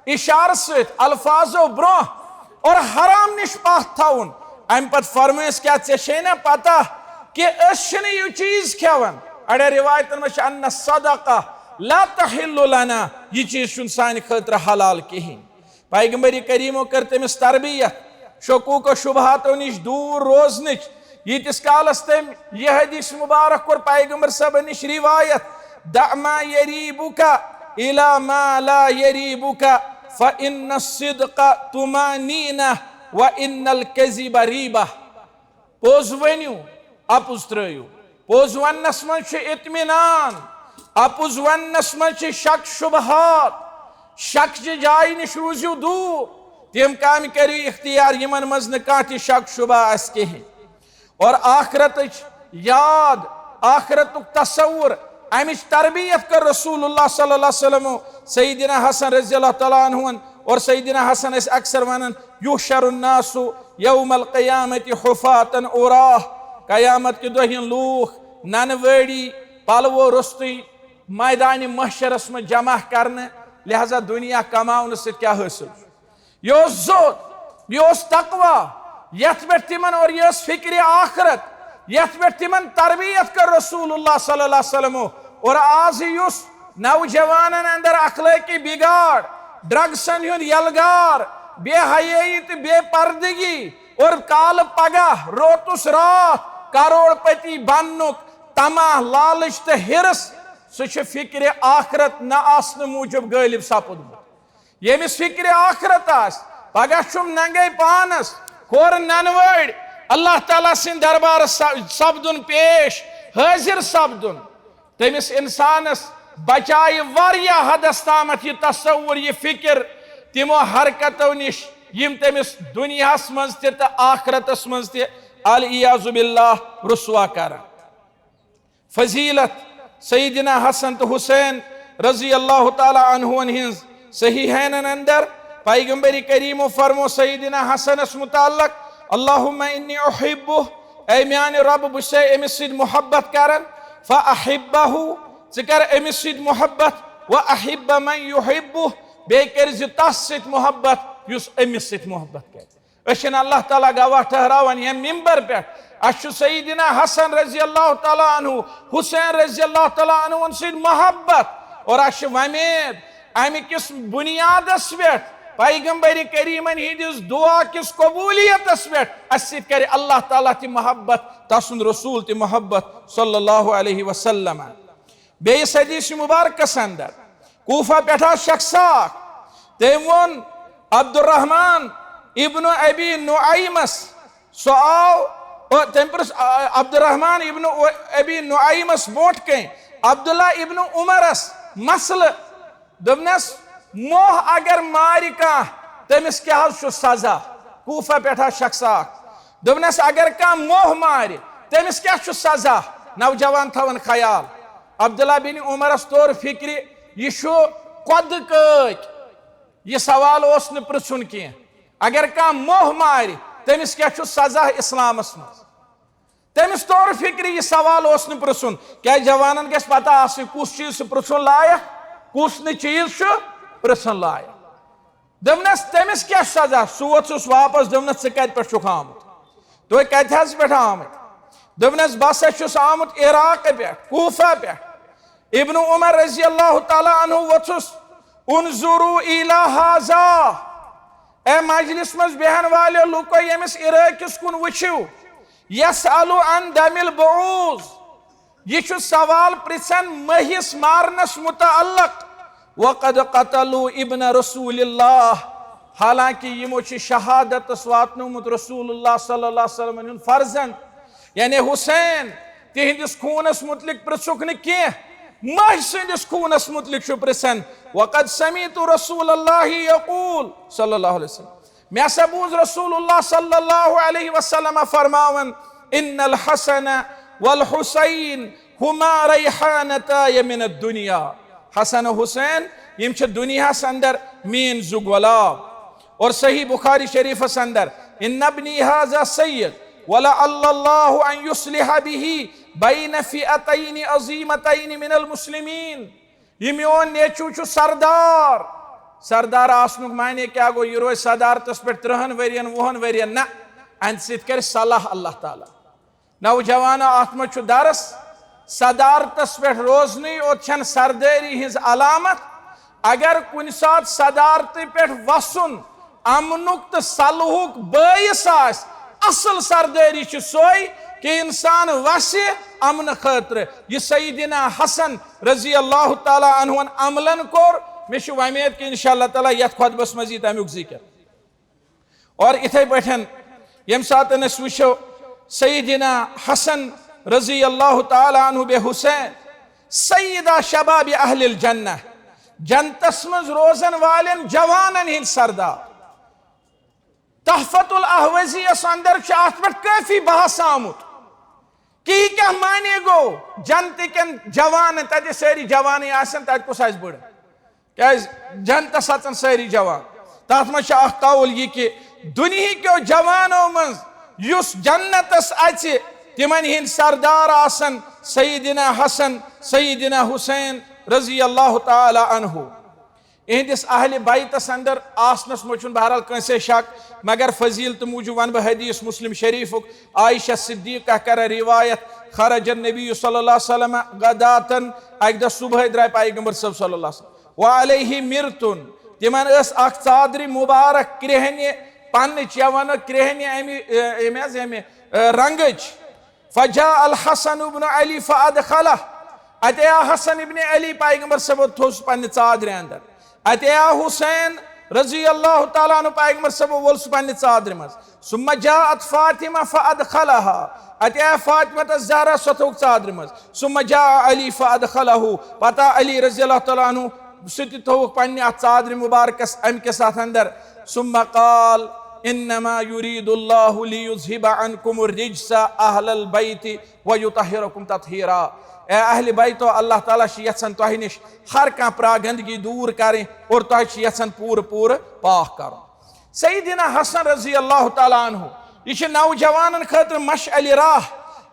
اشارٕ سۭتۍ الفاظو برونٛہہ اور حرام نِش پتھ تھاوُن۔ امہِ پتہٕ فرمٲیس، کیا ژےٚ چھے نہ پتہ کہِ أسۍ چھِنہٕ یہِ چیٖز کھٮ۪وان؟ اڑٮ۪ن روایتن منٛز چھِ، ان الصدقہ لا تحل لنا، یہِ چیٖز چھُنہٕ سانہِ خٲطرٕ حلال کِہیٖنۍ۔ پیغمبر کریمو کٔر تٔمِس تربیت، شکوک و شبہاتو نِش دوٗر روزنٕچ۔ ییٖتِس کالس تٔمۍ یہِ حدیث مبارک کوٚر پیغمبر صٲبن نِش روایت، "دع ما یریبک الی ما لا یریبک، فإن الصدق طمأنینہ وإن الکذب ریبہ۔" پوٚز ؤنِو، اَپُز ترٛٲیِو۔ پوٚز وننس منٛز چھُ اطمینان، اَپُز وننس منٛز چھِ شک شبہات۔ شک چہِ جایہِ نِش روٗزِو دوٗر۔ تِم کامہِ کٔرِو اختیار، یِمن منٛز نہٕ کانٛہہ تہِ شک شبہ آسہِ کِہیٖنۍ۔ اور آخرتٕچ یاد، آخرتُک تصور، امِچ تربیت کٔر رسول اللہ صلی اللہ علیہ وسلم، سیدنا حسن رضی اللہ تعالیٰ عنہ۔ اور سیدنا حسن ٲسۍ اکثر ونان، "یحشر الناس یوم القیامت حفاة عراة"، قیامت کہِ دۄہ یِن لوٗکھ ننہٕ وٲڑی، پلوو روٚستُے، میدانِ محشرس منٛز جمع کرنہٕ۔ لہذا دنیا کماونہٕ سۭتۍ کیٛاہ حٲصِل چھُ؟ یہِ اوس زُہد، یہِ اوس تقوی، یتھ پٮ۪ٹھ تِمن، اور یہِ ٲس فکرِ آخرت، یتھ پٮ۪ٹھ تِمن تربیت کٔر رسول اللہ صلی اللہ علیہ وسلمو۔ اور آز یُس نوجوانن اندر اخلٲقی بگاڑ، ڈرگسن ہُنٛد یلغار، بے حیٲیی تہٕ بے پردگی، اور کالہٕ پگاہ روتُس راتھ کروڑ پتی بننُک طمع، لالچ تہٕ حرص، سُہ چھُ فکرِ آخرت نہ آسنہٕ موٗجوب غٲلب سپُدمُت۔ ییٚمِس فکرِ آخرت آسہِ، پگاہ چھُم ننگے پانس کھورٕ ننہٕ وٲڑۍ اللہ تعالیٰ سٕنٛدِ دربارس س-، سپدُن پیش، حٲضِر سپدُن۔ تٔمِس انسانس بچایہِ واریاہ حدس تامتھ یہِ تصور، یہِ فکر تِمو حرکتو نِش، یِم تٔمِس دُنیاہس منٛز تہِ تہٕ آخرتس منٛز تہِ العیاذ باللہ رسوا کرن۔ فضیلت سیدنا حسن تہٕ حسین رضی اللہ تعالیٰ عنہن ہٕنٛز صحیحینن اندر پیغمبر کریمو فرمو سیدنا حسنس متعلق، "اللہم انی احبہ"، اے میانہِ رب، بہٕ چھُسے أمِس سۭتۍ محبت کران، "فاحبہ"، ژٕ کر أمِس سۭتۍ محبت، "واحب من یحبہ"، بیٚیہِ کٔرۍ زِ تس سۭتۍ محبت یُس أمِس سۭتۍ محبت کرِ۔ أسۍ چھِنہٕ اللہ تعالیٰ گواہ ٹھہراوان ییٚمہِ ممبر پٮ۪ٹھ، اَسہِ چھُ سیدنا حسن رضی اللہ تعالیٰ عنہ، حسین رضی اللہ تعالیٰ عنہن سۭتۍ محبت، اور اَسہِ چھِ وۄمید اَمہِ کِس بُنیادس پٮ۪ٹھ، پیغمبر کریمن ہٕنٛدِس دعا کِس قبولیتس پٮ۪ٹھ، اَسہِ سۭتۍ کرِ اللہ تعالیٰ تہِ محبت، تسُنٛد رسول تہِ محبت صلی اللہ علیہ وسلم۔ بیٚیِس حدیث مبارکس اندر کوفہ پٮ۪ٹھ آو شخص اکھ، تٔمۍ ووٚن عبدالرحمان ابن ابی نعیمس، سُہ آو، او، تٔمۍ پرُژھ، آ، عبدالرحمان ابن او-، ابی نعیمس برونٛٹھ کَنۍ عبداللہ ابن عمرس مسلہٕ، دوٚپنس، "موہ اگر مارِ کانٛہہ، تٔمِس کیٛاہ حظ چھُ سزا؟" کوفہ پٮ۪ٹھ آو شخص اکھ، دوٚپنس، "اگر کانٛہہ موہ مارِ، تٔمِس کیٛاہ چھُ سزا؟" نوجوان تھاوان خیال۔ عبداللہ بن عمرس توٚر فکرِ، یہِ چھُ قۄدٕ کٲکۍ، یہِ سوال اوس نہٕ پرژھُن کینٛہہ۔ اگر کانٛہہ موہ مارِ، تٔمِس کیٛاہ چھُ سزا اسلامس منٛز؟ تٔمِس توٚر فکرِ، یہِ سوال اوس نہٕ پرژھُن، کیٛازِ جوانن گژھِ پتہ آسٕنۍ کُس چیٖز چھُ پرژھُن لایق، کُس نہٕ چیٖز چھُ پرژھُن لایق۔ دوٚپنس، "تٔمِس کیٛاہ سزا؟" سُہ ووٚژھُس واپس، دوٚپنس، "ژٕ کتہِ پٮ۪ٹھ چھُکھ آمُت؟ تُہۍ کتہِ حظ پٮ۪ٹھ آمٕتۍ؟" دوٚپنس، "بہٕ ہسا چھُس آمُت عراقہٕ پٮ۪ٹھ، کوفہ پٮ۪ٹھ۔" ابن عمر رضی اللہ تعالیٰ عنہ ووٚژھُس، "انظروا الی ہذا"، اے مجلس منٛز بیہن والٮ۪و لوٗکو، ییٚمِس عراقس کُن وٕچھِو، "یسأل عن دم البعوض"، یہِ چھُ سوال پرژھان مٔہِس مارنس متعلق۔ "وقد قتلوا ابن رسول اللہ"، حالانکہ یِمو چھُ شہادتس واتنومُت رسول اللہ صلی اللہ علیہ وسلم ہُنٛد فرزند، یعنی حسین، تِہنٛدِس خوٗنس متعلق پرژھُکھ نہٕ کینٛہہ، مٔہۍ سٕنٛدِس خوٗنس متعلق چھُ پرژھان۔ "وقد سمعت رسول اللہ یقول"، صلی اللہ علیہ وسلم، مےٚ ہسا بوٗز رسول اللہ صلی اللہ علیہ وسلم فرماوان، "ان الحسن والحسین ہما ریحانتای من الدنیا"، حسن و حسین، یِم چھِ دُنیاہس اندر میٲنۍ زٕ گۄلاب۔ اور صحیح بخاری شریفس اندر، "ان ابنی ھذا سید ولعل اللہ ان یصلح بہ بین فئتین عظیمتین من المسلمین"، یہِ میون نیٚچو چھُ سردار۔ سردار آسنُک معنی کیٛاہ گوٚو؟ یہِ روزِ صدارتس پٮ۪ٹھ ترٕٛہن ؤرین، وُہن ؤرین؟ نہ، اَمہِ سۭتۍ کرِ صلاح اللہ تعالیٰ۔ نوجوانو، اتھ منٛز چھُ درس، صدارتس پٮ۪ٹھ روزنٕے اوت چھنہٕ سردٲری ہٕنٛز علامت، اگر کُنہِ ساتہٕ صدارتہٕ پٮ۪ٹھ وسُن امنُک تہٕ صلحُک بٲعث آسہِ، اصل سردٲری چھِ سۄے کہِ انسان وسہِ امنہٕ خٲطرٕ۔ یہِ سیدنا حسن رضی اللہ تعالیٰ عنہُن عملن کوٚر۔ مےٚ چھِ وۄمید کہِ انشاءاللہ تعالیٰ یتھ خطبس منٛز یی تمیُک ذکر۔ اور اِتھے پٲٹھۍ ییٚمہِ ساتہٕ أسۍ وٕچھو سیدنا حسن رضی اللہ تعالیٰ عنہ بے حسین، سیدہ شباب اہل الجنہ، جنتس منٛز روزن والٮ۪ن جوانن ہٕنٛدۍ سردار۔ تحفۃ الاحوزی یس اندر چھُ اتھ پٮ۪ٹھ کٲفی بحث آمُت کہ یہِ کیٛاہ معنی گوٚو، جنتہٕ کٮ۪ن جوانن، تتہِ سٲری جوانٕے آسن، تتہِ کُس آسہِ بٕڑٕ؟ کیٛازِ جنتس اژن سٲری جوان۔ تتھ منٛز چھُ اکھ قول یہِ کہِ دُنہیٖکیو جوانو منٛز یُس جنتس اژِ، تِمن ہٕنٛدۍ سردار آسن سیدنا حسن، سیدنا حسین رضی اللہ تعالیٰ عنہ۔ اہندس اہل بیتس اندر آسنس منٛز چھُنہٕ بہرحال کٲنٛسے شک، مگر فضیلتہٕ موٗجوٗب ونہٕ بہٕ حدیث مسلم شریفُک۔ عائشہ صدیقہ کران روایت، خرج النبی صلی اللہ علیہ وسلم غداتن، اکہِ دۄہ صبحٲے درٛاے پیغمبر صٲب صلی اللہ علیہ وسلم، وعلیہ مرتن، تِمن ٲس اکھ ژادرِ مبارک کرٛہنہِ پنٕچ، یا ونو کرٛہنہِ امہِ، امہِ حظ امہِ رنگٕچ۔ فجاء الحسن ابن علی فادخلہ، اتے آو حسن ابن علی، پیغمبر صٲب تھوٚو سُہ پننہِ ژادرِ اندر۔ اتے آو حسین رضی اللہ تعالیٰ عنہ، پیغمبر صٲب وول سُہ پننہِ ژادرِ منٛز۔ ثم جاءت فاطمہ فادخلہا، اتے آو فاطمہ تہٕ زہرا، سۄ تھوٚوُکھ ژادرِ منٛز۔ ثم جاء علی فادخلہ، پتہٕ آو علی رضی اللہ تعالیٰ عنہ، سُہ تہِ تھوٚوُکھ پننہِ اتھ ژادرِ مبارکس امہِ کِس اتھ اندر۔ ثم قال، انما یرید اللہ لیذہب عنکم الرجس اہل البیت ویطہرکم تطہیرا۔ اے اہل بیتو، اللہ تعالیٰ چھُ یژھان تۄہہِ نِش ہر کانٛہہ پرا گندگی دور کرٕنۍ اور تۄہہِ چھُ یژھان پوٗرٕ پوٗرٕ پاک کرُن۔ سیدنا حسن رضی اللہ تعالیٰ عنہ، یہِ چھُ نوجوانن خٲطرٕ مشعل راہ۔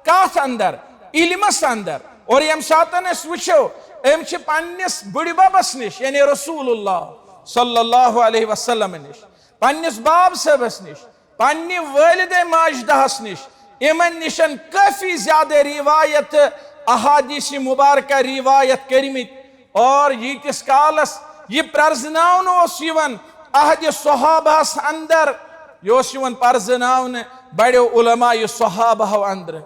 کتھ اندر؟ علمس اندر۔ اور ییٚمہِ ساتن أسۍ وٕچھو، أمۍ چھِ پننِس بٕڈِببس نِش، یعنی رسول اللہ صلی اللہ علیہ وسلم نِش، پننِس باب صٲبس نِش، پننہِ والدہ ماجدہس نِش، یِمن نِشن کٲفی زیادٕ روایت، احادیث مبارکہ روایت کٔرمٕتۍ۔ اور ییٖتِس کالس یہِ پرزناونہٕ اوس یِوان عہدِ صحابہس اندر، یہِ اوس یِوان پرزناونہٕ بڑیو علماء صحابہو اندرٕ۔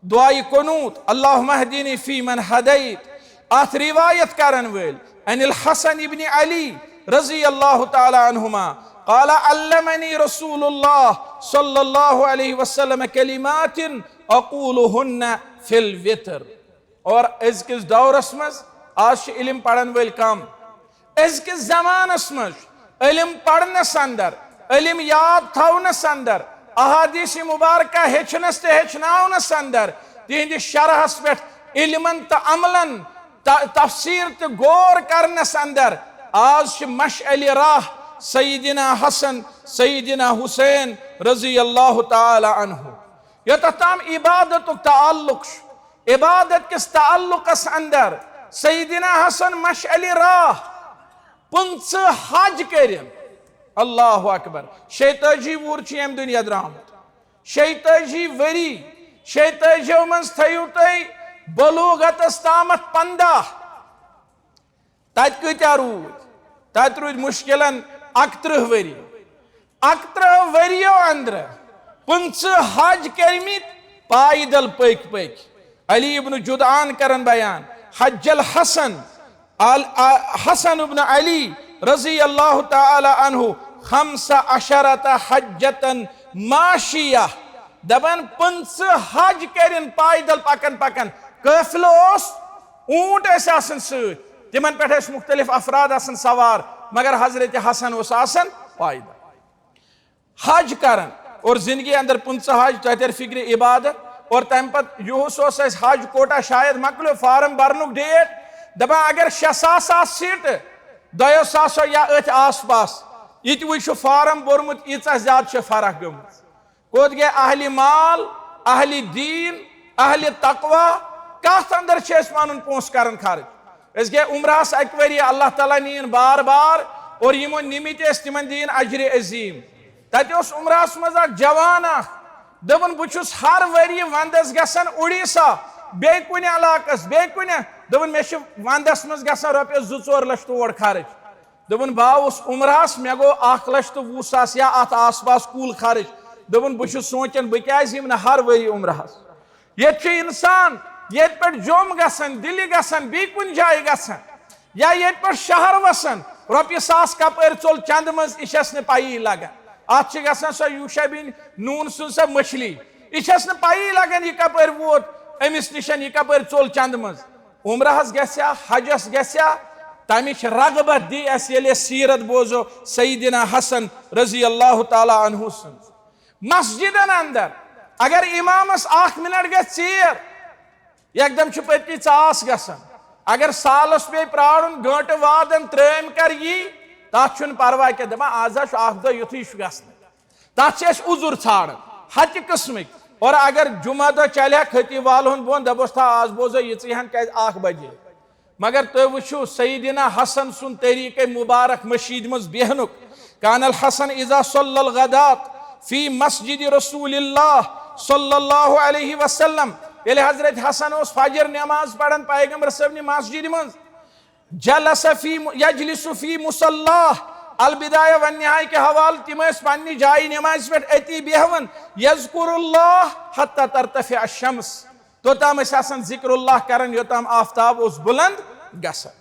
دعائے قنوت، اللہم اہدنی فی من ہدیت، اتھ روایت کرن وٲلۍ عن الحسن ابن علی رضی اللہ تعالیٰ عنہما قال، علمنی رسول اللہ صلی اللہ علیہ وسلم کلمات اقولہن فی الوتر۔ اور أزکِس دورس منٛز آز چھِ علم پرن وٲلۍ کم۔ أزکِس زمانس منٛز علم پرنس اندر، علم یاد تھاونس اندر، احادیث مبارکہ ہیٚچھنس تہٕ ہیٚچھناونس اندر، تِہنٛدِس شرحس پٮ۪ٹھ علمن تہٕ عملن، ت-، تفسیر تہٕ غور کرنس اندر آز چھِ مشعل راہ سیدنا حسن، سیدنا حسین رضی اللہ تعالیٰ عنہ۔ یوٚتتھ تام عبادتُک تعلق چھُ، عبادت کِس تعلقس اندر سیدنا حسن مشعل راہ، پٕنٛژٕہ حج کٔرِن۔ اللہ اکبر۔ شیٚیہِ تٲجی وُہُر چھُ ییٚمہِ دُنیا درٛامُت۔ شیٚیہِ تٲجی ؤری، شیٚیہِ تٲجیو منٛز تھٲیِو تُہۍ بلوغتس تامتھ پنٛداہ۔ تتہِ کۭتیاہ روٗدۍ؟ تتہِ روٗدۍ مشکلن اکترٕہ ؤری۔ اکترٕہ ؤریو اندرٕ پٕنٛژٕہ حج کٔرمٕتۍ پیدل پٔکۍ پٔکۍ۔ علی ابن جدعان کرن بیان، حج الحسن، ال-، آ-، حسن ابن علی رضی اللہ تعالیٰ عنہ خمس عشرۃ حجۃ ماشیہ، دپان پٕنٛژٕہ حج کٔرِن پیدل پکان پکان۔ قٲفلہٕ اوس، اوٗنٹ ٲسۍ آسان سۭتۍ، تِمن پٮ۪ٹھ ٲسۍ مختلف افراد آسان سوار، مگر حضرت حسن اوس آسان پیدل۔ حج کران اور زندگی اندر پٕنٛژٕہ حج، تۄہہِ ترِ فکرِ عبادت۔ اور تمہِ پتہٕ یُہُس اوس اسہِ حج کوٹا، شاید مۄکلیو فارم برنُک ڈیٹ، دپان اگر شےٚ ساس آسہٕ سیٖٹہٕ دۄیو ساسو یا أتھۍ آس پاس، یہِ تہِ وٕچھ چھُ فارم بوٚرمُت، ییٖژاہ زیادٕ چھِ فرق گٔمٕژ۔ کوٚت گٔے اہلِ مال، اہلِ دیٖن، اہلِ تقویٰ؟ کتھ اندر چھِ أسۍ پنُن پونٛسہٕ کران خرٕچ؟ أسۍ گٔے عمرہس اکہِ ؤری، اللہ تعالیٰ نِیِن بار بار، اور یِمو نِمٕتۍ ٲسۍ تِمن دِیِن اجرِ عظیٖم۔ تتہِ اوس عمرہس منٛز اکھ جوان اکھ، دوٚپُن، بہٕ چھُس ہر ؤری ونٛدس گژھان اُڈیسا، بیٚیہِ کُنہِ علاقس، بیٚیہِ کُنہِ، دوٚپُن، مےٚ چھِ ونٛدس منٛز گژھان رۄپیس زٕ ژور لچھ تور خرٕچ۔ دوٚپُن، بہٕ آوُس عمرہس، مےٚ گوٚو اکھ لچھ تہٕ وُہ ساس یا اتھ آس پاس کُل خرٕچ۔ دوٚپُن، بہٕ چھُس سونٛچان، بہٕ کیازِ یِمہٕ نہٕ ہر ؤری عمرہس؟ ییٚتہِ چھُ انسان، ییٚتہِ پٮ۪ٹھ جوٚم گژھان، دِلہِ گژھان، بیٚیہِ کُنہِ جایہِ گژھان، یا ییٚتہِ پٮ۪ٹھ شہر وسان، رۄپیہِ ساس کپٲرۍ ژوٚل چندٕ منٛز، یہِ چھس نہٕ پیی لگان۔ اتھ چھِ گژھان سۄ یوشع بن نون سٕنٛز سۄ مچھلی، یہِ چھس نہٕ پیی لگان، یہِ کپٲرۍ ووت أمِس نِشن، یہِ کپٲرۍ ژوٚل چندٕ منٛز۔ عمرہس گژھِ ہا، حجس گژھِ ہا، تمِچ رغبت دی اسہِ، ییٚلہِ أسۍ سیرت بوزو سیدنا حسن رضی اللہ تعالیٰ عنہ سٕنٛز۔ مسجدن اندر اگر امامس اکھ منٹ گژھِ ژیر، یکدم چھُ پٔتۍ کِنۍ ژاس گژھان۔ اگر سالس پیٚیہِ پرارُن، گٲنٹہٕ وادن ترٲمۍ کر یی، تتھ چھُنہٕ پرواے کینٛہہ۔ دپان، از ہا چھُ اکھ دۄہ یُتھُے چھُ گژھنٕے۔ تتھ چھِ أسۍ عذر ژھانڈان ہتہِ قٕسمٕکۍ۔ اور اگر جمعہ دۄہ چلہِ ہا خطیب والہٕ ہُنٛد بۄن، دپوس، تھا، از بوزو یِژٕے ہن، کیازِ اکھ بجے۔ مگر تُہۍ وٕچھِو سیدنا حسن سُنٛد طریقہ مبارک مشیٖد منٛز بیہنُک۔ کان الحسن اذا صلی الغدات فی مسجد رسول اللہ صلی اللہ علیہ وسلم۔ ییٚلہِ حضرت حسن اوس فجر نماز پران پیغمبر صٲبنہِ مسجد منٛز، جلس فی، یجلس فی مصلی، البدایہ والنہایہ کہِ حوالہٕ، تِم ٲسۍ پننہِ جایہِ نمازِ پٮ۪ٹھ أتی بیہوان، یذکر اللہ حتی ترتفع الشمس، توٚتام ٲسۍ آسان ذکر اللہ کران، یوٚتام آفتاب اوس بلند گژھان۔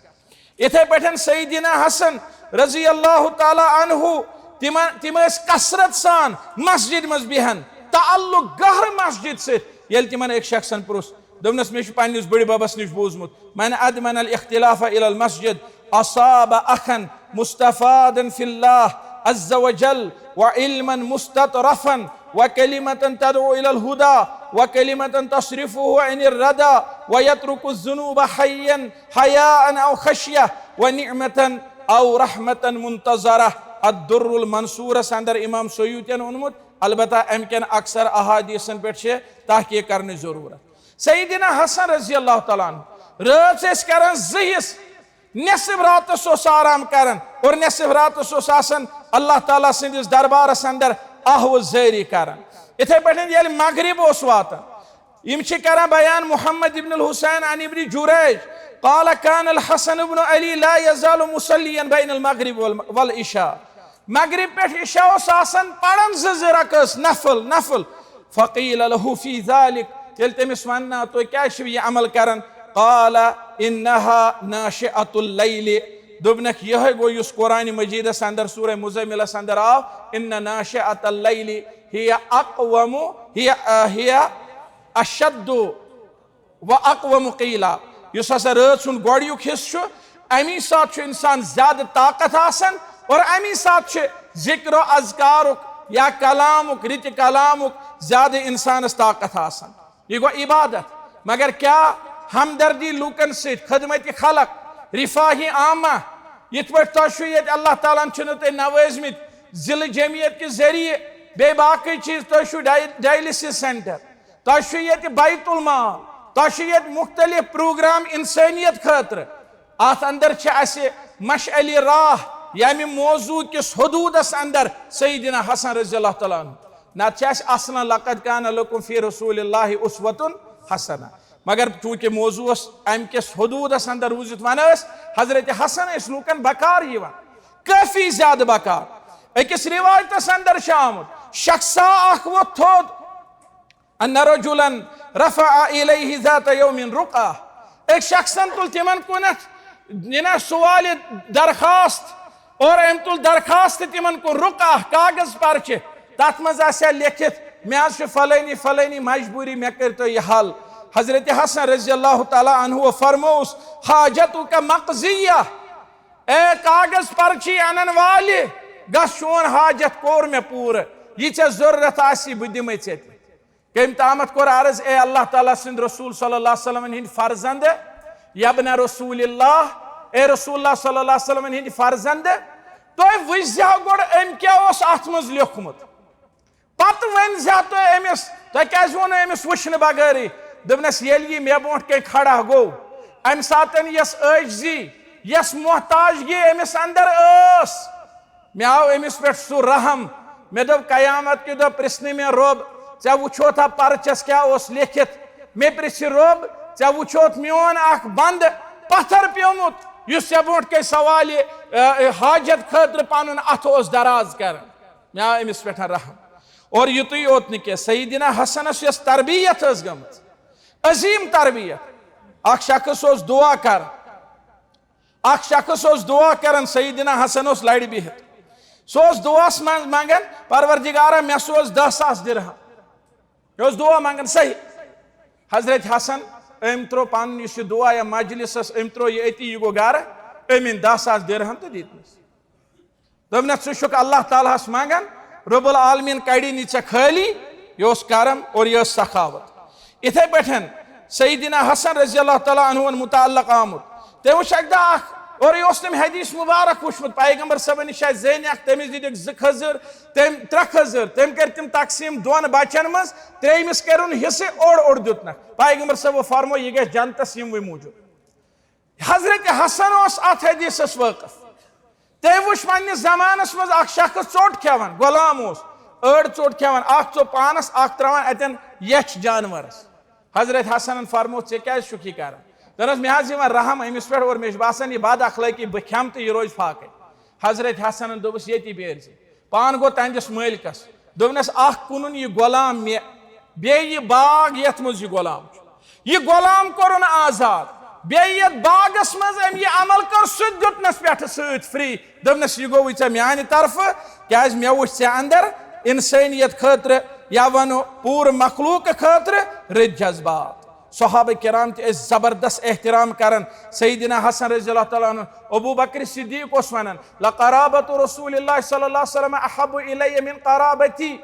یِتھے پٲٹھۍ سیدنا حسن رضی اللہ تعالیٰ عنہ، تِمن، تِم ٲسۍ کثرت سان مسجد منٛز بیہان، تعلق گہر مسجد سۭتۍ۔ ییٚلہِ تِمن أکۍ شخصن پرُژھ، دوٚپنس، مےٚ چھُ پننِس بٕڈِ ببس نِش بوٗزمُت، من ادمن الاختلاف الى المسجد اصاب اخا مستفادا في الله عز وجل وعلما مستطرفا وكلمة تدعو الى الهدى وكلمة تصرفه عن الردى ويترك الذنوب حيا حياء او خشية ونعمة او رحمة منتظرة۔ الدر المنثورس اندر امام سیوطین اوٚنمُت، البتہ امہِ کٮ۪ن اکثر احادیثن پٮ۪ٹھ چھِ تحقیق کرنٕچ ضرورت۔ سیدنا حسن رضی اللہ تعالیٰ عنہ رٲژ ٲسۍ کران زٕ حصہٕ، نصف راتس اوس آرام کران اور نصف راتس اوس آسان اللہ تعالیٰ سٕنٛدِس دربارس اندر آہ و زٲری کران۔ یِتھے پٲٹھۍ ییٚلہِ مغرب اوس واتان، یِم چھِ کران بیان محمد ابن الحسین عن ابن جریج، قال كان الحسن بن علي لا يزال مصليا بين المغرب وال-، والعشاء۔ مغرب پٮ۪ٹھ عشاء اوس آسان پران زٕ زٕ رکٲژ نفل، نفل۔ فقيل له في ذلك، ییٚلہِ تٔمِس وننہٕ آو، تُہۍ کیازِ چھِو یہِ عمل کران؟ قال انها ناشئة الليل، دوٚپنکھ، یِہوٚے گوٚو یُس قرآن مجیدس اندر سورہ مزملس اندر آو، ان ناشئة الليل هي اقوم، هي، هي اشد و اقوم قیلا، یُس ہسا رٲژ ہُنٛد گۄڈٕنیُک حصہٕ چھُ، امی ساتہٕ چھُ انسان زیادٕ طاقت آسان اور امی ساتہٕ چھُ ذکر و اذکارُک یا کلامُک، رٕتہِ کلامُک زیادٕ انسانس طاقت آسان۔ یہِ گوٚو عبادت۔ مگر کیا ہمدردی لوٗکن سۭتۍ، خدمت خلق، رفاہی عامہ، یِتھ پٲٹھۍ تۄہہِ چھُو ییٚتہِ اللہ تعالیٰ ہن چھِنہٕ تُہۍ نوٲزمٕتۍ ضلعہٕ جمعیت کہِ ذٔریعہٕ، بیٚیہِ باقٕے چیٖز، تۄہہِ چھُو ڈاے-، ڈائلسس سینٹر، تۄہہِ چھُ ییٚتہِ بیت المال، تۄہہِ چھُ ییٚتہِ مختلف پروگرام انسٲنیت خٲطرٕ۔ اتھ اندر چھِ اسہِ مشعلی راہ ییٚمہِ موضوع کِس حدوٗدس اندر سیدنا حسن رضی اللہ تعالیٰ عنہ۔ نتہٕ چھِ اسہِ اصلاً لقد کان لکم فی رسول اللہ اسوۃ حسنہ۔ مگر چونکہ موضوع اوس امہِ کِس حدوٗدس اندر روٗزِتھ ونان ٲسۍ، حضرت حسن ٲسۍ لوٗکن بکار یِوان، کٲفی زیادٕ بکار۔ أکِس روایتس اندر چھُ آمُت، شخصا اکھ ووٚتھ تھوٚد، ان رجلا رفع الیہ ذات یوم رقعہ، أکۍ شخصن تُل تِمن کُنتھ، یہِ نا سوالہِ درخواست، اور أمۍ تُل درخواست تِمن کُن، رقعہ، کاغذ پرچہِ، تتھ منٛز آسہِ ہا لیکھِتھ، مےٚ حظ چھُ فلٲنی فلٲنی مجبوٗری، مےٚ کٔرۍتو یہِ حل۔ حضرت حسن رضی اللہ تعالیٰ عنہ فرمووُس، حاجتک مقضیہ، اے کاغذ پرچی انن والہِ، گژھ، چون حاجت کوٚر مےٚ پوٗرٕ، یہِ ژےٚ ضروٗرت آسی بہٕ دِمے ژےٚ تہِ۔ کٔمۍ تامتھ کوٚر عرض، اے اللہ تعالیٰ سٕنٛدۍ رسول صلی اللہ علیہ وسلم ہٕنٛدۍ فرزند، یبن رسول اللہ، اے رسول اللہ صلی اللہ علیہ وسلم ہٕنٛدۍ فرزند، تُہۍ وٕچھ زِ ہا گۄڈٕ أمۍ کیٛاہ اوس اتھ منٛز لیوٚکھمُت۔ پتہٕ ؤنۍ زِ ہا تُہۍ أمِس، تۄہہِ کیٛازِ ووٚنوٕ أمِس وٕچھنہٕ بغٲرٕے؟ دوٚپنس، ییٚلہِ یہِ مےٚ برونٛٹھ کَنۍ کھڑا گوٚو، امہِ ساتن یۄس عٲجزی، یۄس محتاجگی أمِس اندر ٲس، مےٚ آو أمِس پٮ۪ٹھ سُہ رحم۔ مےٚ دوٚپ، قیامت کہِ دۄہ پرژھنہٕ مےٚ رۄب، ژےٚ وُچھوتھا پرچس کیٛاہ اوس لیکھِتھ؟ مےٚ پرژھِ رۄب، ژےٚ وُچھوتھ میون اکھ بندٕ پتھر پیومُت، یُس ژےٚ برونٛٹھ کَنہِ سوالہِ، ا، حاجت خٲطرٕ پنُن اَتھٕ اوس دراز کران، مےٚ آو أمِس پٮ۪ٹھ رحم۔ اور یُتُے یوت نہٕ کینٛہہ، سیدنا حسنس یۄس تربیت ٲس گٔمٕژ، عظیٖم تربیت۔ اکھ شخص اوس دعا کران، اکھ شخص اوس دعا کران، سیدنا حسن اوس لرِ بِہِتھ۔ سُہ اوس دعاہس منٛز منٛگان، "پروردگارا، مےٚ سوز دَہ ساس درہم۔" یہِ اوس دعا منٛگان، صحیح۔ حضرت حسن، أمۍ ترٛوو پنُن یُس یہِ دعا یا مجلس ٲس، أمۍ ترٛوو یہِ أتی، یہِ گوٚو گرٕ، أمۍ أنۍ دَہ ساس درہم تہٕ دِتۍ أمِس۔ دوٚپنَس، "ژٕ چھُکھ اللہ تعالیٰ ہَس منٛگان، رب العالمین کَڑی نہٕ ژےٚ خٲلی۔" یہِ اوس کرم اور یہِ ٲس سخاوت۔ یِتھَے پٲٹھۍ سیدنا حسن رضی اللہ تعالیٰ عنہ متعلق آمُت۔ تٔمۍ وٕچھ اَکہِ دۄہ اَکھ، اور یہِ اوس تٔمۍ حدیث مبارک وٕچھمُت، پیغمبر صٲبن نِش آسہِ زینہِ اَکھ، تٔمِس دِتِکھ زٕ کھٔزٕر، تٔمۍ ترٛےٚ کھٔزٕر، تٔمۍ کٔرۍ تِم تقسیٖم دۄن بَچَن منٛز، ترٛیٚیِمِس کٔرِن حصہٕ، اوٚڑ اوٚڑ دیُتنَکھ۔ پیغمبر صٲبو فرموو، یہِ گژھِ جنتَس یِموٕے موٗجوٗب۔ حضرت حسن اوس اتھ حدیثس وٲقف۔ تٔمۍ وُچھ پننِس زمانس منٛز اکھ شخص ژوٚٹ کھٮ۪وان، غلام اوس، أڑ ژوٚٹ کھٮ۪وان، اکھ ژوٚپ پانس، اکھ تراوان اتٮ۪ن یچھ جانورس۔ حضرت حسنن فرموو، "ژےٚ کیازِ چھُکھ یہِ کران؟" دوٚپنس، "مےٚ حظ یِوان رحم أمِس پٮ۪ٹھ اور مےٚ چھُ باسان، یہِ بد اخلٲقی، بہٕ کھٮ۪مہٕ تہٕ یہِ روزِ فاقے۔" حضرت حسنن دوٚپُس، "ییٚتی بیرزِ۔" پان گوٚو تہنٛدِس مٲلکس، دوٚپنس، "اکھ کُنُن یہِ غلام مےٚ، بیٚیہِ یہِ باغ یتھ منٛز یہِ غلام چھُ۔ یہِ غلام کوٚرُن آزاد، بیٚیہِ یتھ باغس منٛز أمۍ یہِ عمل کوٚر، سُہ تہِ دیُتنس پٮ۪ٹھٕ سۭتۍ فری۔" دوٚپنس، "یہِ گوٚوُے ژےٚ میانہِ طرفہٕ، کیازِ مےٚ وُچھ ژےٚ اندر انسٲنیت خٲطرٕ یا ونو پوٗرٕ مخلوق خٲطرٕ رٕتۍ جذبات۔" صحابہ کرام تہِ ٲسۍ زبردست احترام کران۔ سیدنا حسن رضی اللہ تعالیٰ عنہ، ابو بکر صدیق اوس ونان، "لقرابۃ رسول اللہ صلی اللہ علیہ وسلم احب الی من قرابتی۔"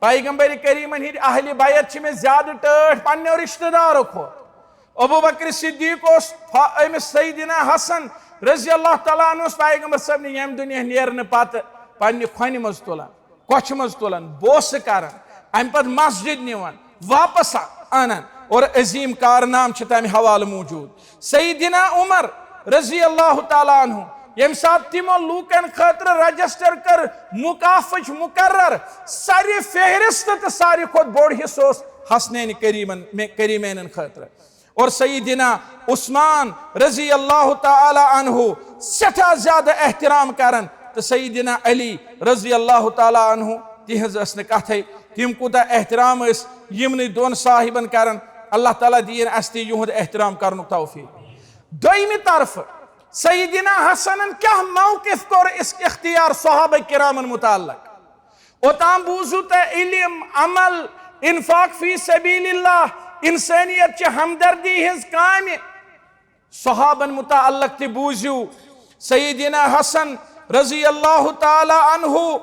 پیغمبر کریمن ہٕنٛدۍ اہل بیت چھِ مےٚ زیادٕ ٹٲٹھۍ پننیو رشتہٕ دارو کھۄتہٕ۔ ابو بکر صدیق اوس فا-، أمِس سیدنا حسن رضی اللہ تعالیٰ عنہ اوس پیغمبر صٲبنہِ ییٚمہِ دُنیا نیرنہٕ پتہٕ پننہِ کھۄنہِ منٛز تُلان، کۄچھِ منٛز تُلان، بوسہٕ کران، امہِ پتہٕ مسجد نِوان، واپس انان، اور عظیٖم کارنامہٕ چھِ تمہِ حوالہٕ موجود۔ سیدنا عمر رضی اللہ تعالیٰ عنہ، ییٚمہِ ساتہٕ تِمو لوٗکن خٲطرٕ رجسٹر کٔر مکافٕچ مقرر، سرِ فہرست تہٕ ساروی کھۄتہٕ بوٚڑ حصہٕ اوس حسنین کریمن، کریمینن خٲطرٕ۔ اور سیدنا عثمان رضی اللہ تعالیٰ عنہ سٮ۪ٹھاہ زیادٕ احترام کران، تہٕ سیدنا علی رضی اللہ تعالیٰ عنہ، تِہنٛز ٲس نہٕ کتھے، تِم کوٗتاہ احترام ٲسۍ یِمنٕے دۄن صاحبن کران۔ اللہ تعالیٰ دِیِن اسہِ تہِ یِہُنٛد احترام کرنُک توفیق۔ دوٚیمہِ طرفہٕ سیدنا حسنن کیٛاہ موقف کوٚر اس-، اختیار صحابہ کرامن متعلق؟ اوٚتام بوٗزوٕ تۄہہِ علم، عمل، انفاق فی سبیل اللہ، انسٲنیت چہِ ہمدردی ہٕنٛز کامہِ۔ صحابن متعلق تہِ بوٗزِو، سیدنا حسن رضی اللہ تعالیٰ عنہ،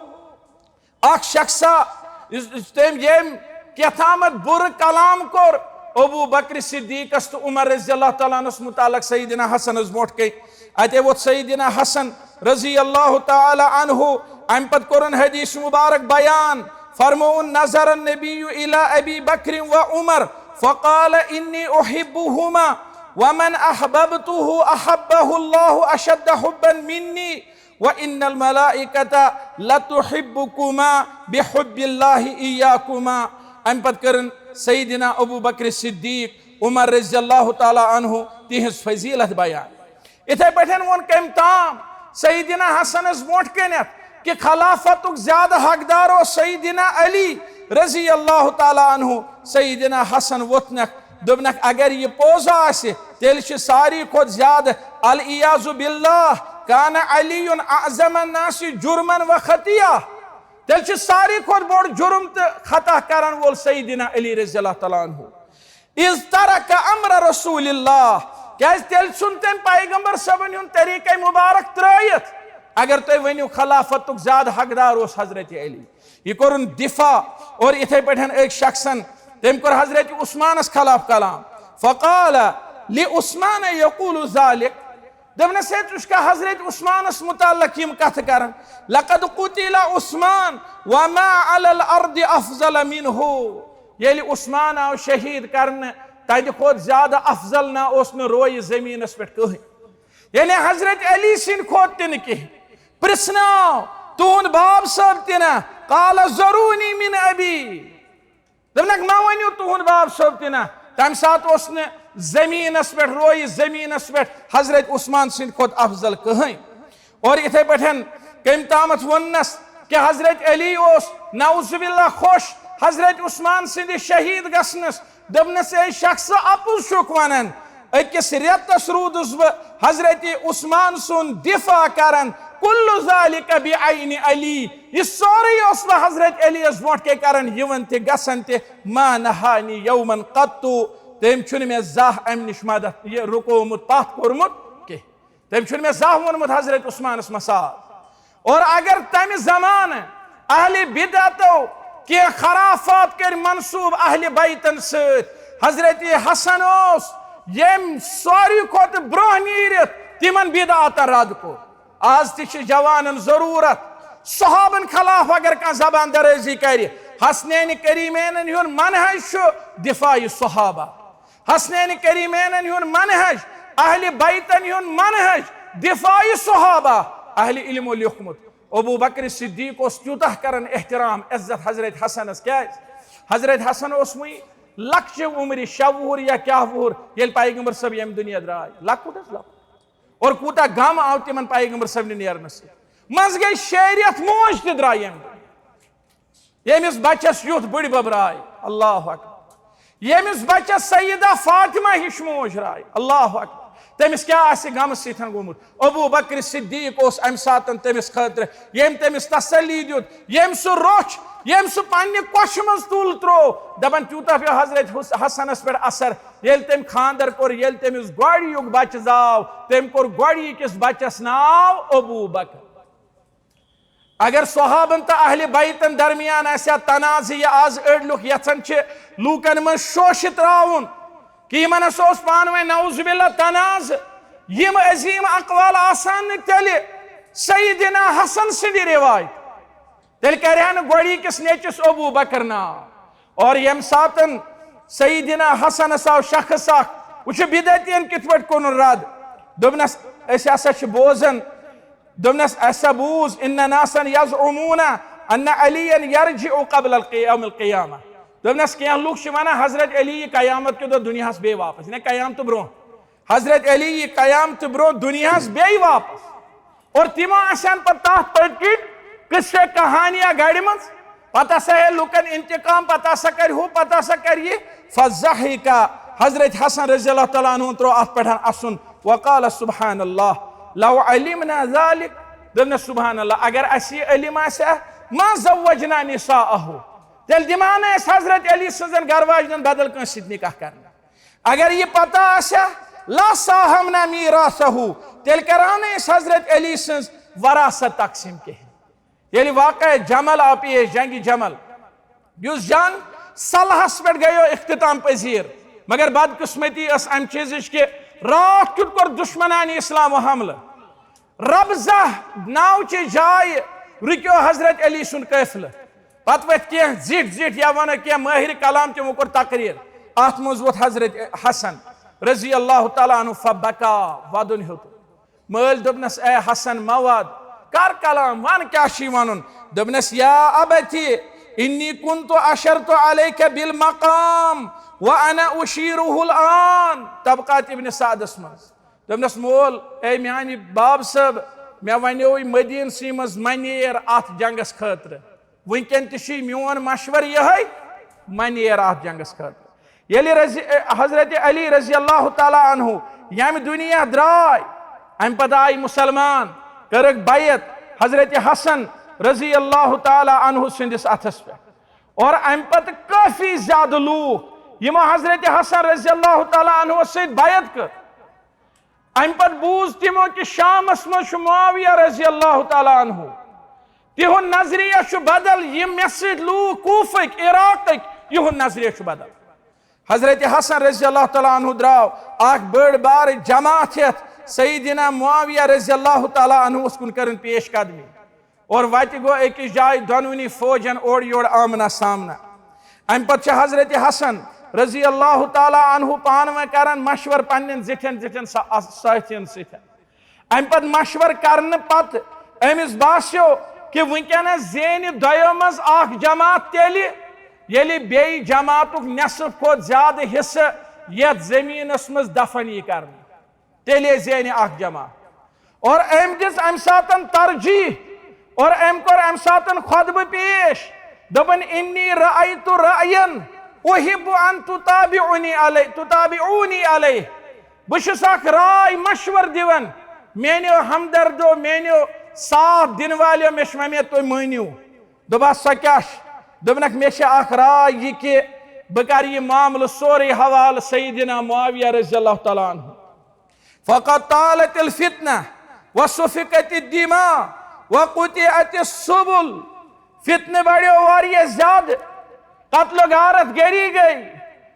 اکھ شخصا، یُس، یُس تٔمۍ ییٚمۍ کیٛاہ تامتھ بُرٕ کلام کوٚر ابو بکر صدیقس تہٕ عمر رضی اللہ تعالیٰ عنہس متعلق سیدنا حسنس برونٛٹھ کَنہِ۔ اتے ووت سیدنا حسن رضی اللہ تعالیٰ عنہ، امہِ پتہٕ کوٚرُن حدیث مبارک بیان، فرمووُن، "نظر النبی الی ابی بکر و عمر فقال انی احبہما ومن احببتہ احبہ اللہ اشد حبا منی وان الملائکۃ لتحبکما بحب اللہ ایاکما۔" امہِ پتہٕ کٔرٕن سیدنا ابو بکر صدیق، عمر رضی اللہ تعالیٰ عنہ تِہنٛز فضیلت بیان۔ یِتھے پٲٹھۍ ووٚن کٔمۍ تام سیدنا حسنس برونٛٹھ کنٮ۪تھ کہِ خلافتُک زیادٕ حقدار اوس سیدنا علی رضی اللہ تعالیٰ عنہ۔ سیدنا حسن ووٚتھنکھ، دوٚپنکھ، اگر یہِ پوٚز آسہِ، تیٚلہِ چھِ ساروی کھۄتہٕ زیادٕ، العیاذ باللہ، کان علی اعظم الناس جرما و خطیہ، تیٚلہِ چھُ ساروی کھۄتہٕ بوٚڑ جُرم تہٕ خطا کرن وول سیدنا علی رضی اللہ تعالیٰ عنہ۔ اذ ترک امر رسول اللہ، کیازِ تیٚلہِ ژھُن تٔمۍ پیغمبر صٲبن ہُنٛد طریقے مبارک ترٲیِتھ۔ اگر تُہۍ ؤنِو خلافتُک زیادٕ حقدار اوس حضرت علی، یہِ کوٚرُن دفاع۔ اور یِتھے پٲٹھۍ أکۍ شخصن، تٔمۍ کوٚر حضرت عثمانس خلاف کلام، فقال لعثمان یقول ذلک، دوٚپنس، "ہے، ژٕ چھُکھا حضرت عثمانس متعلق یِم کتھٕ کران؟ لقد قتل عثمان وما علی الارض افضل منہ۔" ییٚلہِ عثمان آو شہید کرنہٕ، تتہِ کھۄتہٕ زیادٕ افضل نہ اوس نہٕ رویہِ زمینس پٮ۪ٹھ کٕہٕنۍ۔ یعنی حضرت علی سٕنٛدِ کھۄتہٕ تہِ نہٕ کِہیٖنۍ۔ پرٛژھناو تُہُنٛد باب صٲب تہِ نہ، قال ذرونی من ابی۔ دوٚپنکھ، "مہ ؤنِو تُہُنٛد باب صٲب تہِ نہ۔" تَمہِ ساتہٕ اوس نہٕ زمینس پٮ۪ٹھ رویہِ زمینس پٮ۪ٹھ حضرت عثمان سٕنٛدِ کھۄتہٕ افضل کٕہٕنۍ۔ اور یِتھے پٲٹھۍ کٔمۍ تامَتھ ووٚننَس کہِ حضرت علی اوس نعوذ باللہ خۄش حضرت عثمان سٕنٛدِ شہیٖد گژھنَس۔ دوٚپنَس، اے شخص، اَپُز چھُکھ وَنان، أکِس رٮ۪تَس روٗدُس بہٕ حضرت عثمان سُنٛد دِفاع کران، کُلُّ ذَلِکَ بِعَیْنِ عَلی، یہِ سورُے اوسُس بہٕ حضرت علی یَس برونٛٹھ کَنہِ کران، یِوان تہِ گژھان تہِ، ما نہانی یومن قطُّ، تٔمۍ چھُنہٕ مےٚ زانٛہہ اَمہِ نِش مدد، یہِ رُکومُت، پتھ کوٚرمُت کینٛہہ۔ تٔمۍ چھُنہٕ مےٚ زانٛہہ ووٚنمُت حضرت عثمانس مساز۔ اور اگر تمہِ زمانہٕ اہلِ بدعتو کینٛہہ خرافات کٔرۍ منسوب اہلِ بیتن سۭتۍ، حضرت حسن اوس ییٚمۍ ساروی کھۄتہٕ برونٛہہ نیٖرِتھ تِمن بدعتن رد کوٚر۔ آز تہِ چھِ جوانن ضروٗرت، صحابن خلاف اگر کانٛہہ زبان درٲزی کرِ، حسنین کریمینن ہُنٛد منہج چھُ دفاع صحابہ۔ حسنین کریمینن ہُنٛد منہج، اہلِ بیتن ہُنٛد منہج، دفاع صحابہ، اہلِ علمو لیوٚکھمُت۔ ابو بکر صدیق اوس تیوٗتاہ کران احترام، عزت حضرت حسنس۔ کیازِ؟ حضرت حسن اوس وُنہِ لۄکچہِ عمرِ، شےٚ وُہُر یا کیاہ وُہُر، ییٚلہِ پیغمبر صٲب ییٚمہِ دُنیا درٛاے۔ لۄکُٹ حظ، لۄکُٹ۔ اور کوٗتاہ غم آو تِمن پیغمبر صٲبنہِ نیرنس سۭتۍ۔ منٛزٕ گٔے شیٚیہِ رٮ۪تھ، موج تہِ درٛاے ییٚمہِ دۄہ۔ ییٚمِس بچس یُتھ بٕڈِ بب راے، اللہ اکبر۔ ییٚمِس بچس سیدہ فاطمہ ہِش موج راے، اللہ اکبر۔ تٔمِس کیٛاہ آسہِ غمہٕ سۭتۍ گوٚمُت؟ ابو بکر صدیق اوس امہِ ساتن تٔمِس خٲطرٕ، ییٚمۍ تٔمِس تسلی دیُت، ییٚمۍ سُہ روٚچھ، ییٚمۍ سُہ پننہِ کۄچھِ منٛز تُل تروو۔ دپان، تیوٗتاہ پیوٚو حضرت حس-، حسنس پٮ۪ٹھ اثر، ییٚلہِ تٔمۍ خانٛدر کوٚر، ییٚلہِ تٔمِس گۄڈٕنیُک بچہٕ زاو، تٔمۍ کوٚر گۄڈٕنِکِس بچس ناو ابو بکر۔ اگر صحابن تہٕ اہلِ بیتن درمیان آسہِ ہا تنازٕ، یہِ آز أڑۍ لُکھ یژھان چھِ لوٗکن منٛز شوشہِ ترٛاوُن، کہِ یِمن ہسا اوس پانہٕ ؤنۍ نعوذ باللہ تنازٕ، یِم عظیٖم اقوال آسان نہٕ تیٚلہِ سیدنا حسن سٕنٛدِ روایت، تیٚلہِ کرِ ہا نہٕ گۄڈٕنِکِس نیٚچِس ابو بکر ناو۔ اور ییٚمہِ ساتن سیدنا حسنس آو شخص اکھ، وٕچھِو بدعتین کِتھ پٲٹھۍ کوٚرُن رد، دوٚپنس، أسۍ ہسا چھِ بوزان، دوٚپنس، اسہِ ہا بوٗز، ان ناسا یزعمون ان علیا یرجع قبل القی-، یوم القیامہ۔ دوٚپنس، کینٛہہ لُکھ چھِ ونان حضرت علی یی قیامت کہِ دۄہ دُنیاہس بیٚیہِ واپس، یعنی قیامتہٕ برونٛہہ۔ حضرت علی یی قیامتہٕ برونٛہہ دُنیاہس بیٚیہِ واپس۔ اور تِمو آسن پتہٕ تتھ پٔتۍ کِنۍ قصے کہانیاں گڑِ منٛز۔ پتہٕ ہسا ہے لُکن انتقام، پتہٕ ہسا کرِ ہُہ، پتہٕ ہسا کرِ یہِ۔ فضحک، حضرت حسن رضی اللہ تعالیٰ عنہ ترٛوو اتھ پٮ۪ٹھ اسُن۔ وقال سبحان اللہ، لو علمنا ذلک۔ دوٚپنس، سبحان اللہ، اگر اسہِ یہِ علم آسہِ ہا، ما زوجنا نساءہ، تیٚلہِ دِمہٕ ہا نہٕ أسۍ حضرت علی سٕنٛزن گرٕ واجنٮ۪ن بدل کٲنٛسہِ سۭتۍ نکاح کرنہٕ۔ اگر یہِ پتہ آسہِ ہا، لا ساہمنا میراثہ، تیٚلہِ کرہو نہٕ أسۍ حضرت علی سٕنٛز وراثت تقسیم کِہیٖنۍ۔ ییٚلہِ واقعہ جمل آو پیش، جنگِ جمل، یُس جنگ صلحس پٮ۪ٹھ گٔیو اختتام پذیر، مگر بدقسمتی ٲس امہِ چیٖزٕچ کہِ راتھ کیُتھ کوٚر دشمنانِ اسلام حملہٕ۔ ربضہ ناو چہِ جایہِ رُکیو حضرت علی سُنٛد قٲفلہٕ۔ پتہٕ ؤتھۍ کینٛہہ زِٹھۍ زِٹھۍ یا ونو کینٛہہ مٲہرِ کلام، تِمو کوٚر تقریر۔ اتھ منٛز ووٚتھ حضرت حسن رضی اللہ تعالیٰ عنہ فبکا، ودُن ہیوٚت۔ مٲلۍ دوٚپنس، اے حسن، مہ ود، کر کلام، ون کیٛاہ چھُے ونُن؟ دوٚپنس، یا ابتی انی کنت اشرت علیک بالمقام وانا اشیرہ الان۔ طبقات ابن سعدس منٛز۔ دوٚپنس، مول، اے میانہِ باب صٲب، مےٚ ونیوے مدینسٕے منٛز، مہ نیر اتھ جنگس خٲطرٕ۔ وٕنکٮ۪ن تہِ چھُے میون مشورٕ یِہوٚے، مہ نیر اتھ جنگس خٲطرٕ۔ ییٚلہِ رضی-، حضرت علی رضی اللہ تعالیٰ عنہ ییٚمہِ دُنیا درٛاے، امہِ پتہٕ آیہِ مسلمان، کٔرٕکھ بیعت حضرت حسن رضی اللہ تعالیٰ عنہ سٕنٛدِس اتھس پٮ۪ٹھ۔ اور امہِ پتہٕ کٲفی زیادٕ لوٗکھ یِمو حضرت حسن رضی اللہ تعالیٰ عنہ سۭتۍ بیعت کٔر۔ امہِ پتہٕ بوٗز تِمو کہِ شامس منٛز چھُ معاویہ رضی اللہ تعالیٰ عنہ۔ تِہُنٛد نظریہ چھُ بدل، یِم مےٚ سۭتۍ لوٗکھ کوٗفٕکۍ، عراقٕکۍ، یِہُنٛد نظریہ چھُ بدل۔ حضرت حسن رضی اللہ تعالیٰ عنہ درٛاو اکھ بٔڑ بار جماعت ہٮ۪تھ سیدنا معاویہ رضی اللہ تعالیٰ عنہس کُن، کٔرٕن پیش قدمی۔ اور وتہِ گوٚو أکِس جایہِ دۄنوٕنی فوجن اورٕ یورٕ آمنا سامنا۔ امہِ پتہٕ چھِ حضرت حسن رضی اللہ تعالیٰ عنہ پانہٕ ؤنۍ کران مشورٕ پننٮ۪ن زِٹھٮ۪ن زِٹھٮ۪ن سا-، سٲتھین سۭتۍ۔ امہِ پتہٕ مشورٕ کرنہٕ پتہٕ أمِس باسیو کہِ وٕنکیٚنس زینہِ دۄیو منٛز اکھ جماعت تیٚلہِ، ییٚلہِ بیٚیہِ جماعتُک نٮ۪صٕف کھۄتہٕ زیادٕ حصہٕ یتھ زمینس منٛز دفن یی کرنہٕ، تیٚلے زینہِ اکھ جماعت۔ اور أمۍ دِژ امہِ ساتن ترجیح، اور أمۍ کوٚر امہِ ساتن خطبہٕ پیش، دوٚپُن، "انی رأیت رأیا احب ان تتابعنی علیہ، تتابعونی علیہ۔" بہٕ چھُس اکھ راے مشور دِوان میٲنیو ہمدردو، میٲنیو ساتھ دِنہٕ والیو، مےٚ چھُ وۄمید تُہۍ مٲنِو۔ دوٚپہَس، "سۄ کیٛاہ چھِ؟" دوٚپنَکھ، "مےٚ چھِ اکھ راے یہِ کہِ بہٕ کَرٕ یہِ معاملہٕ سورُے حوالہٕ سیدنا معاویہ رضی اللہ تعالیٰ عنہ۔" فقد طالت الفتنہ وسفکت الدماء وقطعت السبل۔ فتنہٕ بڑیو واریاہ زیادٕ، قتل و غارت گری گٔے،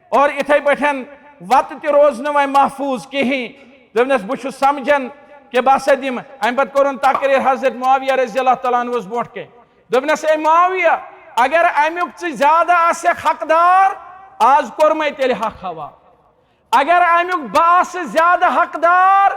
اور اِتھَے پٲٹھۍ وَتہٕ تہِ روز نہٕ وۄنۍ محفوٗظ کِہیٖنۍ۔ دوٚپنَس، بہٕ چھُس سمجھان کہِ بہٕ ہسا دِمہٕ۔ اَمہِ پتہٕ کوٚرُن تقریر حضرت معاویہ رضی اللہ تعالیٰ عنہس برونٛٹھ کَنہِ۔ دوٚپنَس، اے معاویہ، اگر اَمیُک ژٕ زیادٕ آسکھ حقدار، آز کوٚرمَے تیٚلہِ حق حوالہٕ۔ اگر اَمیُک بہٕ آسہٕ زیادٕ حقدار،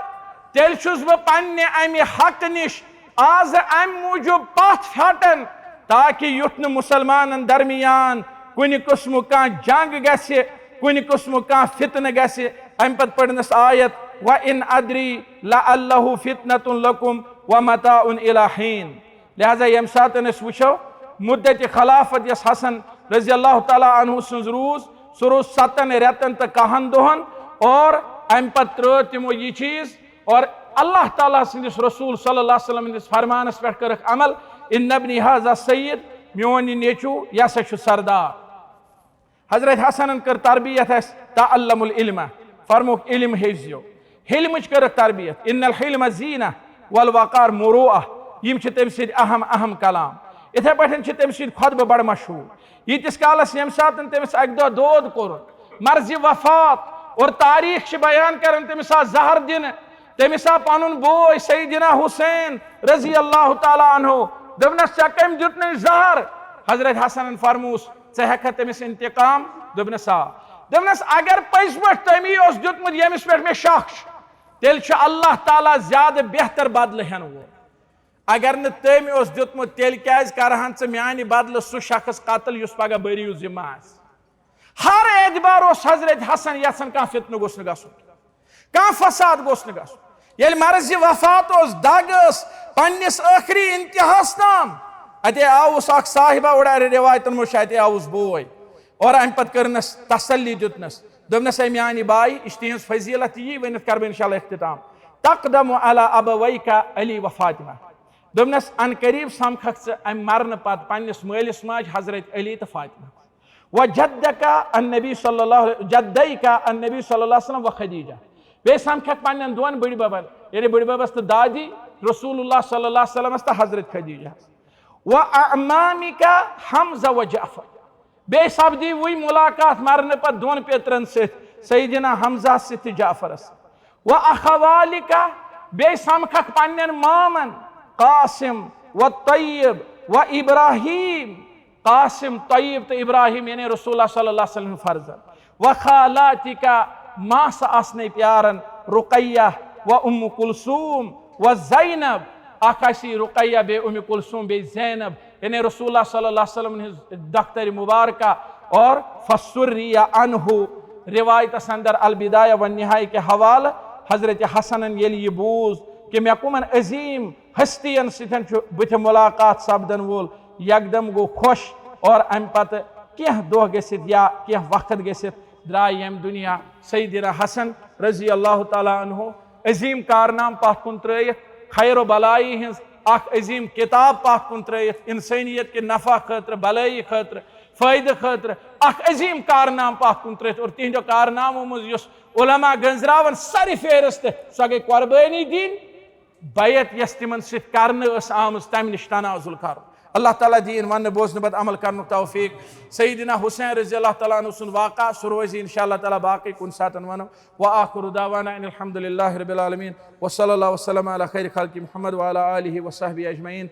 تیٚلہِ چھُس بہٕ پننہِ اَمہِ حق نِش آز اَمہِ موٗجوٗب پتھ پھٹان، تاکہِ یُتھ نہٕ مُسلمانن درمیان کُنہِ قٕسمُک کانٛہہ جنگ گژھِ، کُنہِ قٕسمُک کانٛہہ فتنہٕ گژھِ۔ اَمہِ پتہٕ پٔرنَس آیت، "وَإِنْ أَدْرِي لَعَلَّهُ فِتْنَةٌ لَكُمْ وَمَتَاعٌ إِلَىٰ حِينٍ۔" لہذا ییٚمہِ ساتہٕ أسۍ وٕچھو، مدت خلافت یۄس حسن رضی اللہ تعالیٰ عنہ سٕنٛز روٗز، سُہ روٗز ستن رٮ۪تن تہٕ کاہن دۄہن، اور امہِ پتہٕ ترٲو تِمو یہِ چیٖز، اور اللہ تعالیٰ سٕنٛدِس رسول صلی اللہ علیہ وسلم ہٕنٛدِس فرمانس پٮ۪ٹھ کٔرٕکھ عمل، "ان ابنی ھذا سید"، میون یہِ نیٚچو، یہِ ہسا چھُ سردار۔ حضرت حسنن کٔر تربیت اَسہِ، "تعلموا العلم"، فرموکھ علم ہیٚچھزیو۔ حلمٕچ کٔرٕکھ تربیت، "ان الحلم زینہ والوقار مروءہ"، یِم چھِ تٔمۍ سٕنٛدۍ اہم اہم کلام۔ یِتھے پٲٹھۍ چھِ تٔمۍ سٕنٛدۍ خطبہٕ بڑٕ مشہوٗر۔ ییٖتِس کالس ییٚمہِ ساتہٕ تٔمِس اکہِ دۄہ دود کوٚرُن، مرضِ وفات، اور تاریخ چھِ بیان کران، تٔمِس آو زہر دِنہٕ، تٔمِس آو پنُن بوے سیدنا حسین رضی اللہ تعالیٰ عنہ، دوٚپنس، "ژےٚ کٔمۍ دیُتنَے زہر؟" حضرت حسنن فرموس، "ژٕ ہٮ۪ککھا تٔمِس انتقام؟" دوٚپنس، "آ۔" دوٚپنس، "اگر پٔزۍ پٲٹھۍ تٔمی اوس دیُتمُت، ییٚمِس پٮ۪ٹھ مےٚ شک چھُ، تیٚلہِ چھُ اللہ تعالیٰ زیادٕ بہتر بدلہٕ ہٮ۪نہٕ وول۔ اگر نہٕ تٔمۍ اوس دیُتمُت، تیٚلہِ کیٛازِ کرٕہن ژٕ میانہِ بدلہٕ سُہ شخص قتل یُس پگاہ بٔری ذمہٕ آسہِ؟" ہر اعتبار اوس حضرت حسن یژھان کانٛہہ فتنہٕ گوٚژھ نہٕ گژھُن، کانٛہہ فساد گوٚژھ نہٕ گژھُن۔ ییٚلہِ مرضِ وفات اوس، دگ ٲس پننِس ٲخری انتہاہس تام، اتے آوُس اکھ صاحبہ، اورٕ رٮ۪وایتن منٛز چھُ، اتے آوُس بوے، اور امہِ پتہٕ کٔرنس تسلی، دیُتنس، دوٚپنس، "اے میانہِ بایہِ، یہِ چھِ تِہنٛز فضیلت، تہٕ یی ؤنِتھ کرٕ بہٕ انشاءاللہ اختتام۔ تقدم علی ابویک علی و فاطمہ"، دوٚپنس، "ان قریب سمکھکھ ژٕ امہِ مرنہٕ پتہٕ پننِس مٲلِس ماجہِ حضرت علی تہٕ فاطمہ۔ و جدک النبی صلی اللہ علیہ، جدیک النبی صلی اللہ علیہ وسلم و خدیجہ"، بیٚیہِ سمکھکھ پننٮ۪ن دۄن بٔڈۍ ببن، یعنی بٔڈۍ ببس تہٕ دادی رسول اللہ صلی اللہ علیہ وسلمس تہٕ حضرت خدیجہ، "و اعمامک حمزہ و جعفر"، بیٚیہِ سپدی وٕنۍ ملاقات مرنہٕ پتہٕ دۄن پیترن سۭتۍ، سیدنا حمزہ سۭتۍ تہٕ جعفرس سۭتۍ۔ "و اخوالک"، بیٚیہِ سمکھکھ پننٮ۪ن مامن، قاسم و طیب و ابراہیم، قاسم، طیب تہٕ ابراہیم، یعنی رسول اللہ صلی اللہ علیہ وسلم فرزند۔ "و خالاتک"، ماسہٕ آسنے پیارن، رقیہ و ام کلثوم و زینب، اکھ آسی رقیہ، بیٚیہِ ام کلثوم، بیٚیہِ زینب، یعنی رسول اللہ صلی اللہ علیہ وسلم ہٕنٛز دختر مبارکہ۔ اور فسری عنہ، روایتس اندر البدایہ و نہایہ کہِ حوالہٕ حضرت حسنن ییٚلہِ یہِ بوٗز کہِ مےٚ کٕمن عظیٖم ہستین سۭتۍ چھُ بٕتھِ ملاقات سپدن وول، یکدم گوٚو خۄش، اور امہِ پتہٕ کینٛہہ دۄہ گٔژھِتھ یا کینٛہہ وقت گٔژھِتھ درٛاے ییٚمہِ دُنیا سیدنا حسن رضی اللہ تعالیٰ عنہ۔ عظیٖم کارنامہٕ پتھ کُن ترٲیِتھ، خیر و بلائی ہٕنٛز اکھ عظیٖم کتاب پتھ کُن ترٲیِتھ، انسٲنیت کہِ نفع خٲطرٕ، بلٲیی خٲطرٕ، فٲیدٕ خٲطرٕ اکھ عظیٖم کارنامہٕ پتھ کُن ترٲیِتھ، اور تِہنٛدیو کارنامو منٛز یُس علماء گنزراون سرِ فہرست، سۄ گٔے قربٲنی دِنۍ، بیعت یۄس تِمن سۭتۍ کرنہٕ ٲس آمٕژ، تمہِ نِش تنازل کرُن۔ اللہ تعالیٰ دِیِن وننہٕ بوزنہٕ پتہٕ عمل کرنُک توفیق۔ سیدنا حسین رضی اللہ تعالیٰ عنہ سُنٛد واقعہ، سُہ روزِ انشاءاللہ تعالیٰ باقٕے کُنہِ ساتن ونو۔ وآخر دعوانا ان الحمد للہ رب العالمین۔ وصلی اللہ وسلم علی خیر خلق محمد وعلی آلہ وصحبہ اجمعین۔